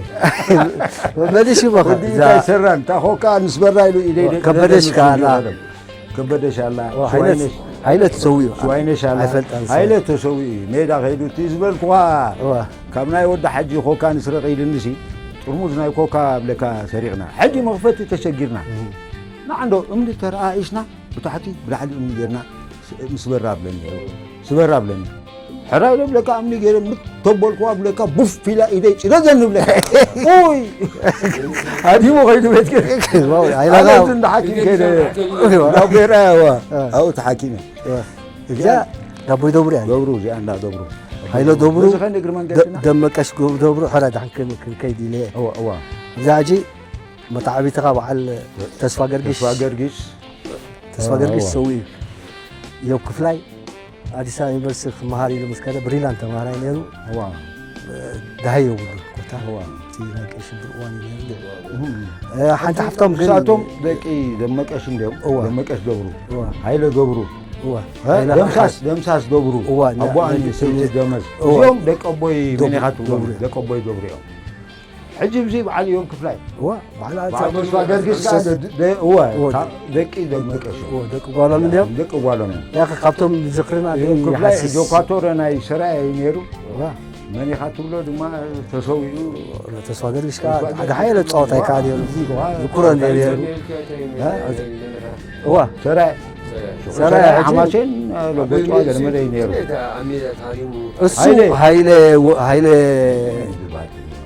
መሊሽ ይበኻ። ወዲ እዛ ኢታይ ሰራን፣ ታኾ ከኣ ንስበራ ኢሉ ኢደይ ወ-፣ ደቂ ከበደሽ ደቂ ከኣ ኣላ። ደቂ ከበደሽ ኣላ። ወ-፣ ሃይለ፣ ሽዋይነሽ። ሃይለ ተሰዊኡ። ሽዋይነሽ ኣላ። ኣይፈልጣን ሰብ። ሃይለ ተሰዊኡ። ሜዳ ከይዱ እቲ ዝበልኩዋ ወ-፣ ካብ ናይ ወዲ ሓጂ ኮካ ንስረቕ ኢልንሲ፣ ጥርሙዝ ናይ ኮካ ብለካ ሰሪቕና። ሕጂ መኽፈቲ ተሸጊርና። እህ። ንዓንዶ እምኒ ተረኣኢሽና፣ ብታሕቲ ብላዕሊ እምኒ ጌርና፣ ስ-፣ ንስበራ ብለኒ። ስበራ ብለኒ። ሕራይ ኢለ ብለካ እምኒ ገይረ፣ ምት ተበልኩዋ ብለካ፣ ቡፍ ኢላ ኢደይ ጭደዘኒ ብለካ። ኡይ! ሃዲሙ ከይዱ ቤት ገ-፣ ዋው፣ ኣይላጋ። ኣነ እዚ እንዳ ሓኪም ከይደ። እዋ። ናብ ቤራ፣ እዋ። እ። ኣብኡ ተሓኪመ። እዋ። እዚኣ ዳቦይ ደብሩ እያ። ደብሩ፣ እዚኣ እንዳ ደብሩ። ሃይለ ደብሩ፣ በዚ ኸንዲ እግሪ መንገድና። ደ-፣ ደመቀሽ ደብሩ፣ ሕራ ዳሕን ክን-፣ ክንከይድ ኢለ እየ። እዋ፣ እዋ። እዛ ሕጂ መተዓቢትኻ በዓል ተስፋ ገርጊሽ። ተስፋ ገርጊሽ። ተስፋ ገርጊሽ እዋ። ሰው እዩ። ኢዮብ ክፍላይ ኣዲስ ኣበባ ዩኒቨርሲቲ ክመሃር ኢሉ ምስ ከደ ብሪላንት ተማሃራይ ነይሩ። እዋ። ደሃይ የብሉ ኮታ። እዋ። እቲ ናይ ቀይ ሽብር እዋን እዩ ነይሩ። እም። እ፣ ሓንቲ ሓፍቶም ግን ንሳቶም ደቂ ደመቀሽ እንዲዮም። እዋ። ደመቀሽ ገብሩ። እዋ። ሃይለ ገብሩ። እዋ። እ? ሃይለ ደምሳስ፣ ሓ-፣ ደምሳስ ገብሩ። እዋ፣ ና-፣ ኣቦኣን ናይ ስብቲ ደመስ። እዋ። እዚኦም ደቂ ኣቦይ ገብሩ፣ መን ኢኻ ትብሎም? ገብሩ። ደቂ ኣቦይ ገብሩ እዮም። ሕጂ ብዚ በዓል እዮም ክፍላይ። እዋ፣ በዓል በዓል ኣንታ ተስፋ ገርግስ ከኣ ደ-፣ ደ-፣ እወ፣ እወ፣ ካብ ደቂ ደመቀሽ። እወ፣ ደቂ ጓሎም እንድዮም። ደቂ ጓሎም እዮም። ያኸ ካብቶም ዝኽርና እዮም ግን ክፍላይ ይሓስስ። ጆካቶረ ናይ ሰራየ እዩ ነይሩ። እዋ። መን ኢኻ ትብሎ ድማ ተሰዊኡ። ተስፋ ገርግስ ከኣ ተስፋ ሓደ ገርግስ ሓይለ ጸወታ እዋ። ይከኣል ነይሩ። እዋ። ዝኩረ ነይሩ። እዋ። እዋ። ሰራየ። ሰራየ ሰራየ ሕጂ ሓማሴን፣ እ፣ ሎጎ ጨዋ ገለመለ እዩ ነይሩ። እሱ ሃይለ። ሃይለ ወ-፣ ሃይለ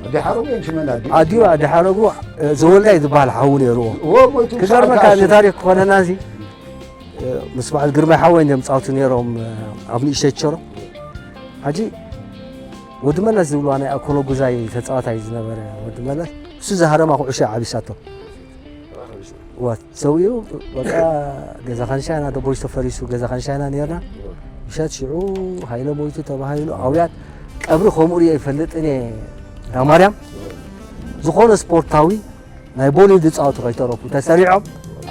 ኣዲ ሓረጉ እዮም ሽመን ኣዲ። ኣዲኡ ኣዲ ሓረጉ፣ እ፣ ዘወልዳይ ዝበሃል ሓዉ ነይርዎ። እዎ፣ ሞይቱ ክገርመካ ብሰዓት ንታሪክ ክኾነና እዚ፣ እ፣ ምስ በዓል ግርማይ ሓወይ እዮም ጻውቱ ነይሮም፣ እ፣ ኣብ ንእሽተይ ቸሮ። ሕጂ ወዲ መለስ ዝብልዋ ናይ ኣኮሎ ጉዛይ ተጻዋታይ ዝነበረ ወዲ መለስ፣ እሱ ዝሃረማ ኩዕሾ ዓቢሳቶ። እዋ፣ ሰውየው በቃ ገዛ ካንሻና ደቦይ ተፈሪሱ፣ ገዛ ካንሻና ነርና። ምሸት ሽዑ ሃይለ ሞይቱ ተባሂሉ፣ ኣውያት ቀብሪ ከምኡ ርየ ይፈልጥን እየ። እንዳ ማርያም ዝኾነ ስፖርታዊ ናይ ቦሊ ዝጻወቱ ከይተረፉ ተሰሪዖም፣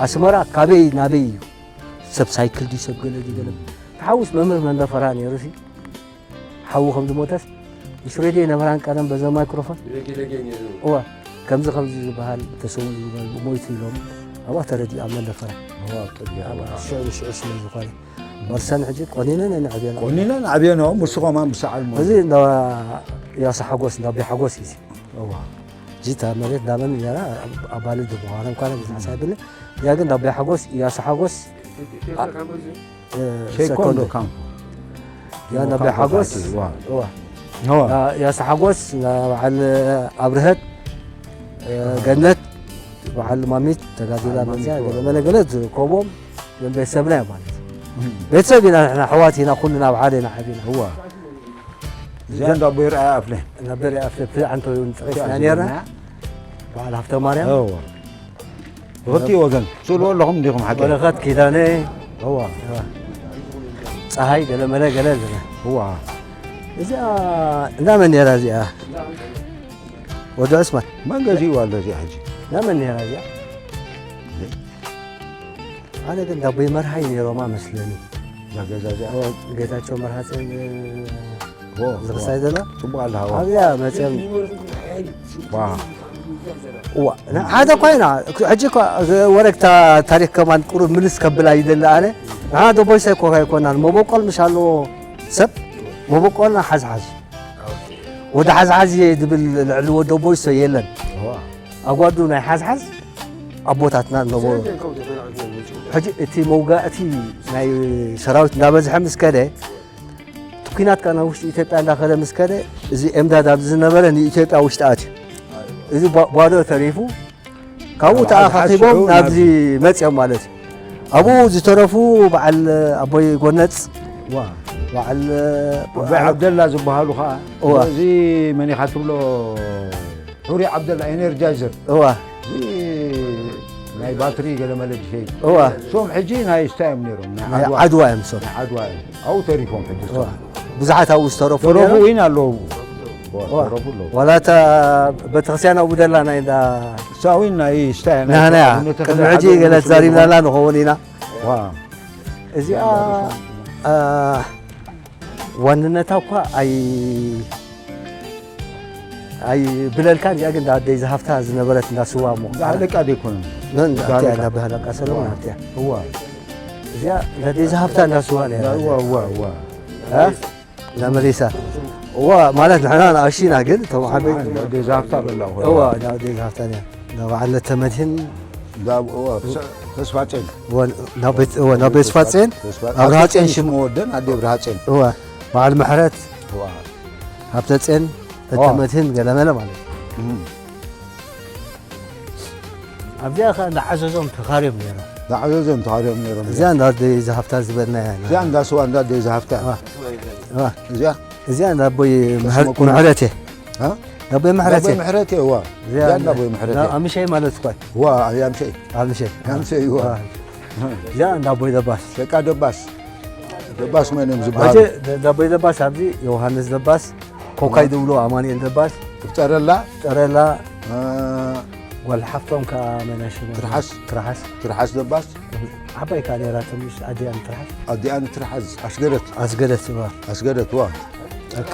ኣስመራ ካበይ ናበይ እዩ? ሰብ ሳይክል ድዩ፣ ሰብ ገለ ድዩ፣ ገለ። ተሓውስ መምህር መንደፈራ ነይሩ ሲ። ሓዉ ከም ዝሞተስ ምስ ሬድዮ ነበራን ቀደም በዘ ማይክሮፎን። ብደጊ ደጊ ነይሩ። እዋ፣ ከምዚ ከምዚ ዝበሃል ተሰዊኡ፣ ሞይቱ ኢሎም ኣብኣ ተረዲኡ ኣብ መንደፈራ። እዋ፣ ኣብ ጽርግያ፣ ኣብ እዋ። ሽዑ ንሽዑ ስለ ዝኾነ። መርሰን ሕጂ ቆኒነን እየን ኣዕብየን። ቆኒነን ኣዕብየን፣ እዋ፣ ምስ ኸማ ምስ ሰዓል ሞ-፣ እዚ እንዳ ያሳ ሓጎስ፣ እንዳ ኣቢ ሓጎስ እዩ እዚ። እዋ። ጂታ መሬት እንዳመን እያና ኣብ-፣ ኣባል ድምዃነ እንኳን ብዙሕ ሳይብል፣ እያ ግን እንዳ ኣቢ ሓጎስ፣ ያሳ ሓጎስ፣ እ፣ ሴኮንዶ ሰኮንዶ። ካምፖ። ያ ናባይ ሓጎስ። ዋ። ዋ። ዋ። ያ፣ ያሳ ሓጎስ፣ ና በዓል ኣብርሀት፣ እ፣ ገነት፣ በዓል ማሚት ተጋዲላ በዓል ማሚት መፅያ፣ እዋ። ገለ መለ ገለ ዝርከቦም ቤተሰብና እዮም ማለት እዩ። እም። ቤተሰብ ኢና ንሕና፣ ኣሕዋት ኢና፣ ኩልና ኣብ ሓደ ኢና ዓቢና። እዋ። እዚኣ እንዳ ኣቦይ ርኣያ ኣፍለ። እንዳ ኣቦይ ርኣያ ኣፍለ፣ ብዛዕባ እንተ እውን ጠቒስና እዚኣ ነርና። ዘለና። በዓል ሃብተ ማርያም። እዋ። ብኽልቲኡ ወገን ትስእልዎ ኣለኹም እንዲኹም ሓቂ? በረኸት ኪዳነ። እዋ። እዋ። ፀሃይ ገለ መለ ገለ ዝነ። እዋ። እዚኣ እንዳ መን ነራ እዚኣ? ወዲ ዑስማን። መን ገዚእዋ ኣሎ እዚኣ ሕጂ? እንዳ መን ነራ እዚኣ? እንዴ? ኣነ ግን እንዳ ኣቦይ መርሃይ ነይሮማ መስለኒ። እዛ ገዛ እዚኣ? እዋ፣ ጌታቸው መርሃ ጽዮን፣ ዎ፣ ዝኽሳይ ዎ። ዘላ? ጽቡቕ ኣለሃ፣ ዎ። ኣብዚኣ መጽዮም። ዋ። እዋ፣ ና-፣ ሓደ እኳ ኢና። ሕጂ እኳ ወረግታ ታሪክ ከማን ቁሩብ ምልስ ከብል ኣይደለ ኣነ። ንሓና ዶቦይሰ እኮ ኣይኮናን። መበቆል ምሽ ኣለዎ ሰብ። መበቆልና ሓዝሓዝ። ወዲ ሓዝሓዝ እየ ዝብል ልዕሊ ወዲ ዶቦይሰ የለን። ዋ። ኣጓዱ ናይ ሓዝሓዝ ኣቦታትና ነበሩ። ሕጂ እቲ መውጋእቲ ናይ ሰራዊት እንዳበዝሐ ምስ ከደ፣ እቲ ኲናት ከኣ ናብ ውሽጢ ኢትዮጵያ እንዳኸደ ምስ ከደ፣ እዚ ኤምዳድ ኣብዚ ዝነበረ ንኢትዮጵያ ውሽጢ ኣትዩ። እዚ ባ-፣ ባዶ ተሪፉ፣ ካብኡ ተኣኻኺቦም ናብዚ መጽዮም ማለት እዩ። ኣብኡ ዝተረፉ በዓል ኣቦይ ጎነጽ፣ ዋ። በዓል ኣቦይ ዓብደላ ዝበሃሉ ኸኣ፣ እዋ። እዚ መን ኢኻ ትብሎ? ሑሪ ዓብደላ ኤነርጃይዘር። እዋ። እዚ ናይ ባትሪ ገለ መለ ድሸይጥ። እዋ። ሶም ሕጂ ናይ ስታ እዮም ነይሮም፣ ናይ ናይ ዓድዋ። ዓድዋ እዮም ሶም። ናይ ዓድዋ እዮም። ኣብኡ ተሪፎም ሕጂ እዋ። ሶም። ብዙሓት ኣብኡ ዝተረፉ ተረፉ ነይሮም። እውን ኣለዉ። እዋ፣ እዋ። ተረፉ ኣለዉ። ዋላ እታ ቤተክርስትያን ኣብኡ ደላ ናይ እንዳ እሳ እውን ናይ ስታ እያ፣ ናይ ናህና እያ። ተረፉ ቅድሚ ሕጂ ገለ ተዛሪብናላ ንኸውን ኢና። ዋ። እዚኣ፣ አ፣ ዋንነታ እኳ ኣይ-፣ ኣይብለልካን። እዚኣ ግን እንዳ ኣደይ ዝሃፍታ ዝነበረት እንዳ ስዋ እሞ። እንዳ ሃለቃ ደይኮነን? ኖ፣ እንዳ እንዳ ሃለቃ። እንዳ ሃለቃ ሰለሞን እዋ። ሃፍትያ። እዋ። እዚኣ እንዳ ኣደይ ዝሃፍታ እንዳ ስዋ ነይራ። እዋ፣ እዋ፣ እዋ። እ? እንዳ መሬሳ። እዋ፣ ማለት ንሕና ንኣሽቱ ኢና ግን፣ እቶም ዓበይቲ። እንዳ ኣደይ ዝሃፍታ በላ እኮ። እዋ፣ እንዳ ኣደይ ዝሃፍታ ነይራ። እንዳ በዓል ለተመድህን። እንዳ፣ እዋ፣ ተስፋ-፣ ተስፋ ጨን። እዋ፣ እንዳ ቤት-፣ እዋ፣ እንዳ ቤት ተስፋ-፣ ፋጼን። ተስፋ-፣ ኣብርሃ ኣቶ ጼን ጨን ሽሙ። ሽሙ ወደን ኣደ ኣብርሃ ጼን። እዋ። በዓል ምሕረት፣ እዋ። ሃብተጼን፣ እዋ። ተተመትህን ገለመለ ማለት እዩ። እም። ኣብዚኣ ኸኣ እንዳ ዓዘዞም ተኻርዮም ነይሮም። እንዳ ዓዘዞም ተኻርዮም ነይሮም። እዚኣ እንዳ ኣደይ ዝሃፍታ ዝበልና እያ። እዚኣ እንዳ ስዋ እንዳ ኣደይ ዝሃፍታ። እዋ። እዋ። እዚኣ? እዚኣ እንዳ ኣቦይ ምሕር-፣ ተስመኩን። ምሕረቴ። እ? እንዳ ኣቦይ ምሕረቴ። እንዳ ኣቦይ ምሕረቴ፣ እዋ። እዚኣ እዚኣ እንዳ ኣቦይ ምሕረቴ። እንዳ ኣምሸይ ማለት እኳ። እዋ፣ ኣምሸይ። ኣምሸይ። ኣምሸይ፣ እዋ። እ። እዚኣ እንዳ ኣቦይ ደባስ። ደቃ ደባስ። ደባስ መን እዮም ዝበሃሉ? ሕጂ ደ-፣ ደቦይ ደባስ ኣብዚ ዮሃንስ ደባስ፣ ኮካይ እዋ። ዝብሎ ኣማኑኤል ደባስ። ይፍጠረላ? ይፍጠረላ። እ። ጓል ሓፍቶም ከኣ መን ሽማ? ትርሓስ። ትርሓስ። ትርሓስ ደባስ። ዓባይ ከኣ ነይራ ትንሽ ኣዲኣን ትርሓስ። ኣዲኣን ትርሓስ። ኣስገደት። ኣስገደት፣ እዋ። ኣስገደት፣ እዋ። ኦኬ።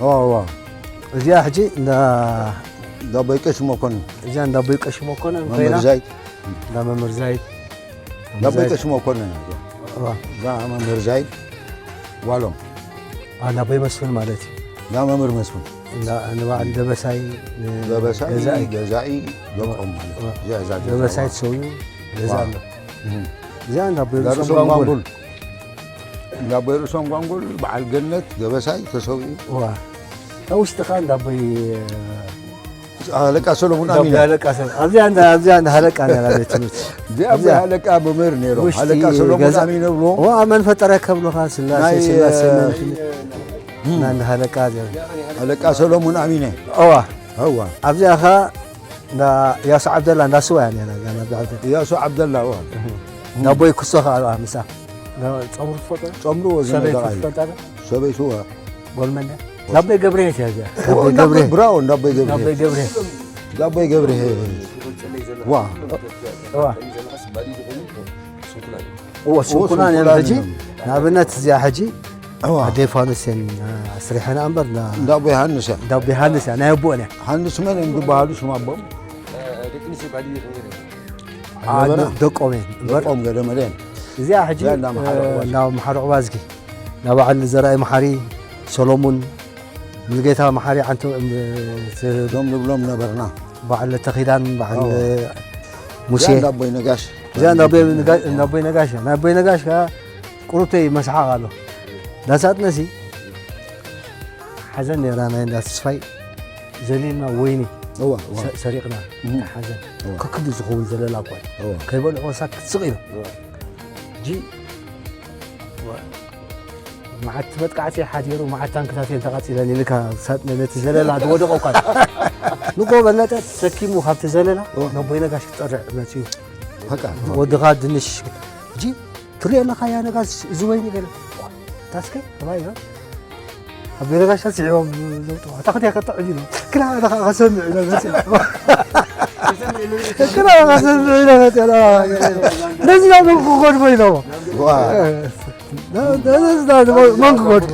እዋ፣ እዋ። እዚኣ ሕጂ እንዳ እንዳ ኣቦይ ቀሺ መኮንን። እዚኣ እንዳ ኣቦይ ቀሺ መኮንን መምህር ኮይና። ዛይድ። እንዳ መምህር ዛይድ። እንዳ ኣቦይ ዛይድ። ቀሺ መኮንን። እዋ። እዛ መምህር ዛይድ ጓሎም። ኣ፣ እንዳ ኣቦይ መስፍን ማለት እዩ። እንዳ መምህር መስፍን። እንዳ፣ ንበዓል ደበሳይ፣ ን-፣ ደበሳይ፣ ገዛኢ። ገዛኢ፣ ደቆም ማለት። እዋ። እዚኣ እዛ ገዛ፣ ደበሳይ እዋ። ተሰውዩ ገዛ እዋ። ኣሎ። እም። እዚኣ እንዳ ኣቦይ እንዳ ርእሶም ርእሶም ጓንጉል። ጓንጉል። እንዳ ኣቦይ ርእሶም ጓንጉል፣ በዓል ገነት ደበሳይ ተሰውዩ። እዋ። ኣብ ውሽጢ ኸኣ እንዳ ኣቦይ፣ ሃለቃ ሰሎሙን እንዳ ኣቦይ ኣሚነ። ሃለቃ ሰሎ-፣ ኣብዚኣ እንዳ፣ ኣብዚኣ እንዳ ሃለቃ ነይራ ቤት ትምህርቲ። እዚኣ ኣብዚኣ። ሃለቃ መምህር ነይሮም። ውሽጢ ሃለቃ ሰሎሙን ገዛ። ኣሚነ ብሎ። እዋ፣ መን ፈጠረካ ብሎኻ? ስላሴ፣ ናይ፣ ስላሴ እ፣ መን ሽም-፣ እም። እና እንዳ ሃለቃ እዚኣ። ሃለቃ ሰሎሙን ኣሚነ። እዋ። እዋ። ኣብዚኣ ኸኣ እንዳ ያሱ ዓብደላ እንዳ ስዋ እያ ነይራ፣ እዛ እንዳ ዓብደላ። ያሱ ዓብደላ፣ እዋ። እም። እንዳ ኣቦይ ክሶ ኸኣ ኣብኣ ምሳ። እንዳ ጸምሩ ትፈልጦ? ጸምሩ ወዚ ሰበይቱ ነጋይ። ትፈልጣ ዶ? ሰበይቱ፣ እዋ። ጓል መን እያ? ዳቦይ ገብርሄ እያ እዚኣ። እዎ፣ ዳቦይ ዳቦይ ገብርሄ። ብራዎ፣ ዳቦይ ገብርሄ። ዳቦይ ገብርሄ። ዳቦይ ገብርሄ። ዋ። እዋ። እዎ፣ እዎ፣ ስንኩላን እዮም ስንኩላን ሕጂ። እዮም። ንኣብነት እዚኣ ሕጂ እዋ። ኣደይ ፋኑስ እየን ኣስሪሐንኣ እምበር፣ ና-፣ ዳቦይ ሃንስ እያ። ዳቦይ ሃንስ እያ፣ ናይ ኣቦአን እያ። ሃንስ መን እዮም ዝበሃሉ ሽም ኣቦኦም? አ፣ ነበረ? ደ-፣ ደቆም እየን እምበር። ደቆም ገለ መለ እየን። እዚኣ ሕጂ፣ እዚኣ እንዳ መሓሪ እ፣ ዑባዝጊ። እንዳ መሓሪ ዑባዝጊ። እንዳ በዓል ዘርኣይ መሓሪ፣ ሰሎሙን፣ ሙሉጌታ መሓሪ ዓንቶ፣ እም፣ ት-፣ እዞም ንብሎም ነበርና። በዓል ለተኺዳን፣ በዓል ኣዎ። ሙሴ። እዚኣ እንዳ ኣቦይ ነጋሽ። እዚኣ እንዳ ኣቦይ ነጋ-፣ እንዳ ኣቦይ ነጋሽ እያ። ናይ ኣቦይ ነጋሽ ከኣ ቁሩብተይ መስሓቕ ኣሎ። ዳንሳ ጥነሲ ሓዘን ነይራ ናይ እንዳ ተስፋይ ዘሊልና ወይኒ። እዋ እዋ ሰ- ሰሪቕና ተሓዘ እዋ። ከክንዲ ዝኸውን ዘለላ እኳ እዩ። እዋ ከይበልዑ ክሳብ ክትስቕ ኢሎም ሕጂ መዓት መጥቃዕቲ ሓዲሩ መዓት ታንክታት እየን ተቓፂለን ኢልካ ሳጥነ ነቲ ዘለላ ዝወደቐ እኳ እዩ። ንጎ በለጠ ተሰኪሙ ካብቲ ዘለላ እዋ። ነቦይ ነጋሽ ክፀርዕ መፅኡ በቃ ወድኻ ድንሽ ሕጂ ትሪኦ ኣለኻ ያ ነጋሽ እዚ ወይኒ ገለ ታስከ ኣባይ ኢሎ ኣብ ቤለጋሻ ስዒቦም ዘውጥዋ እታ ክድያ ከጥዕም ኢሎ ክላ ኣነ ከዓ ከሰምዕ ኢሎ መፅእ ክላ ከሰምዕ ኢሎ መፅእ ነዚ ናብ መንኩ ክጎድፎ ኢሎሞ ዋ መንኩ ጎድፎ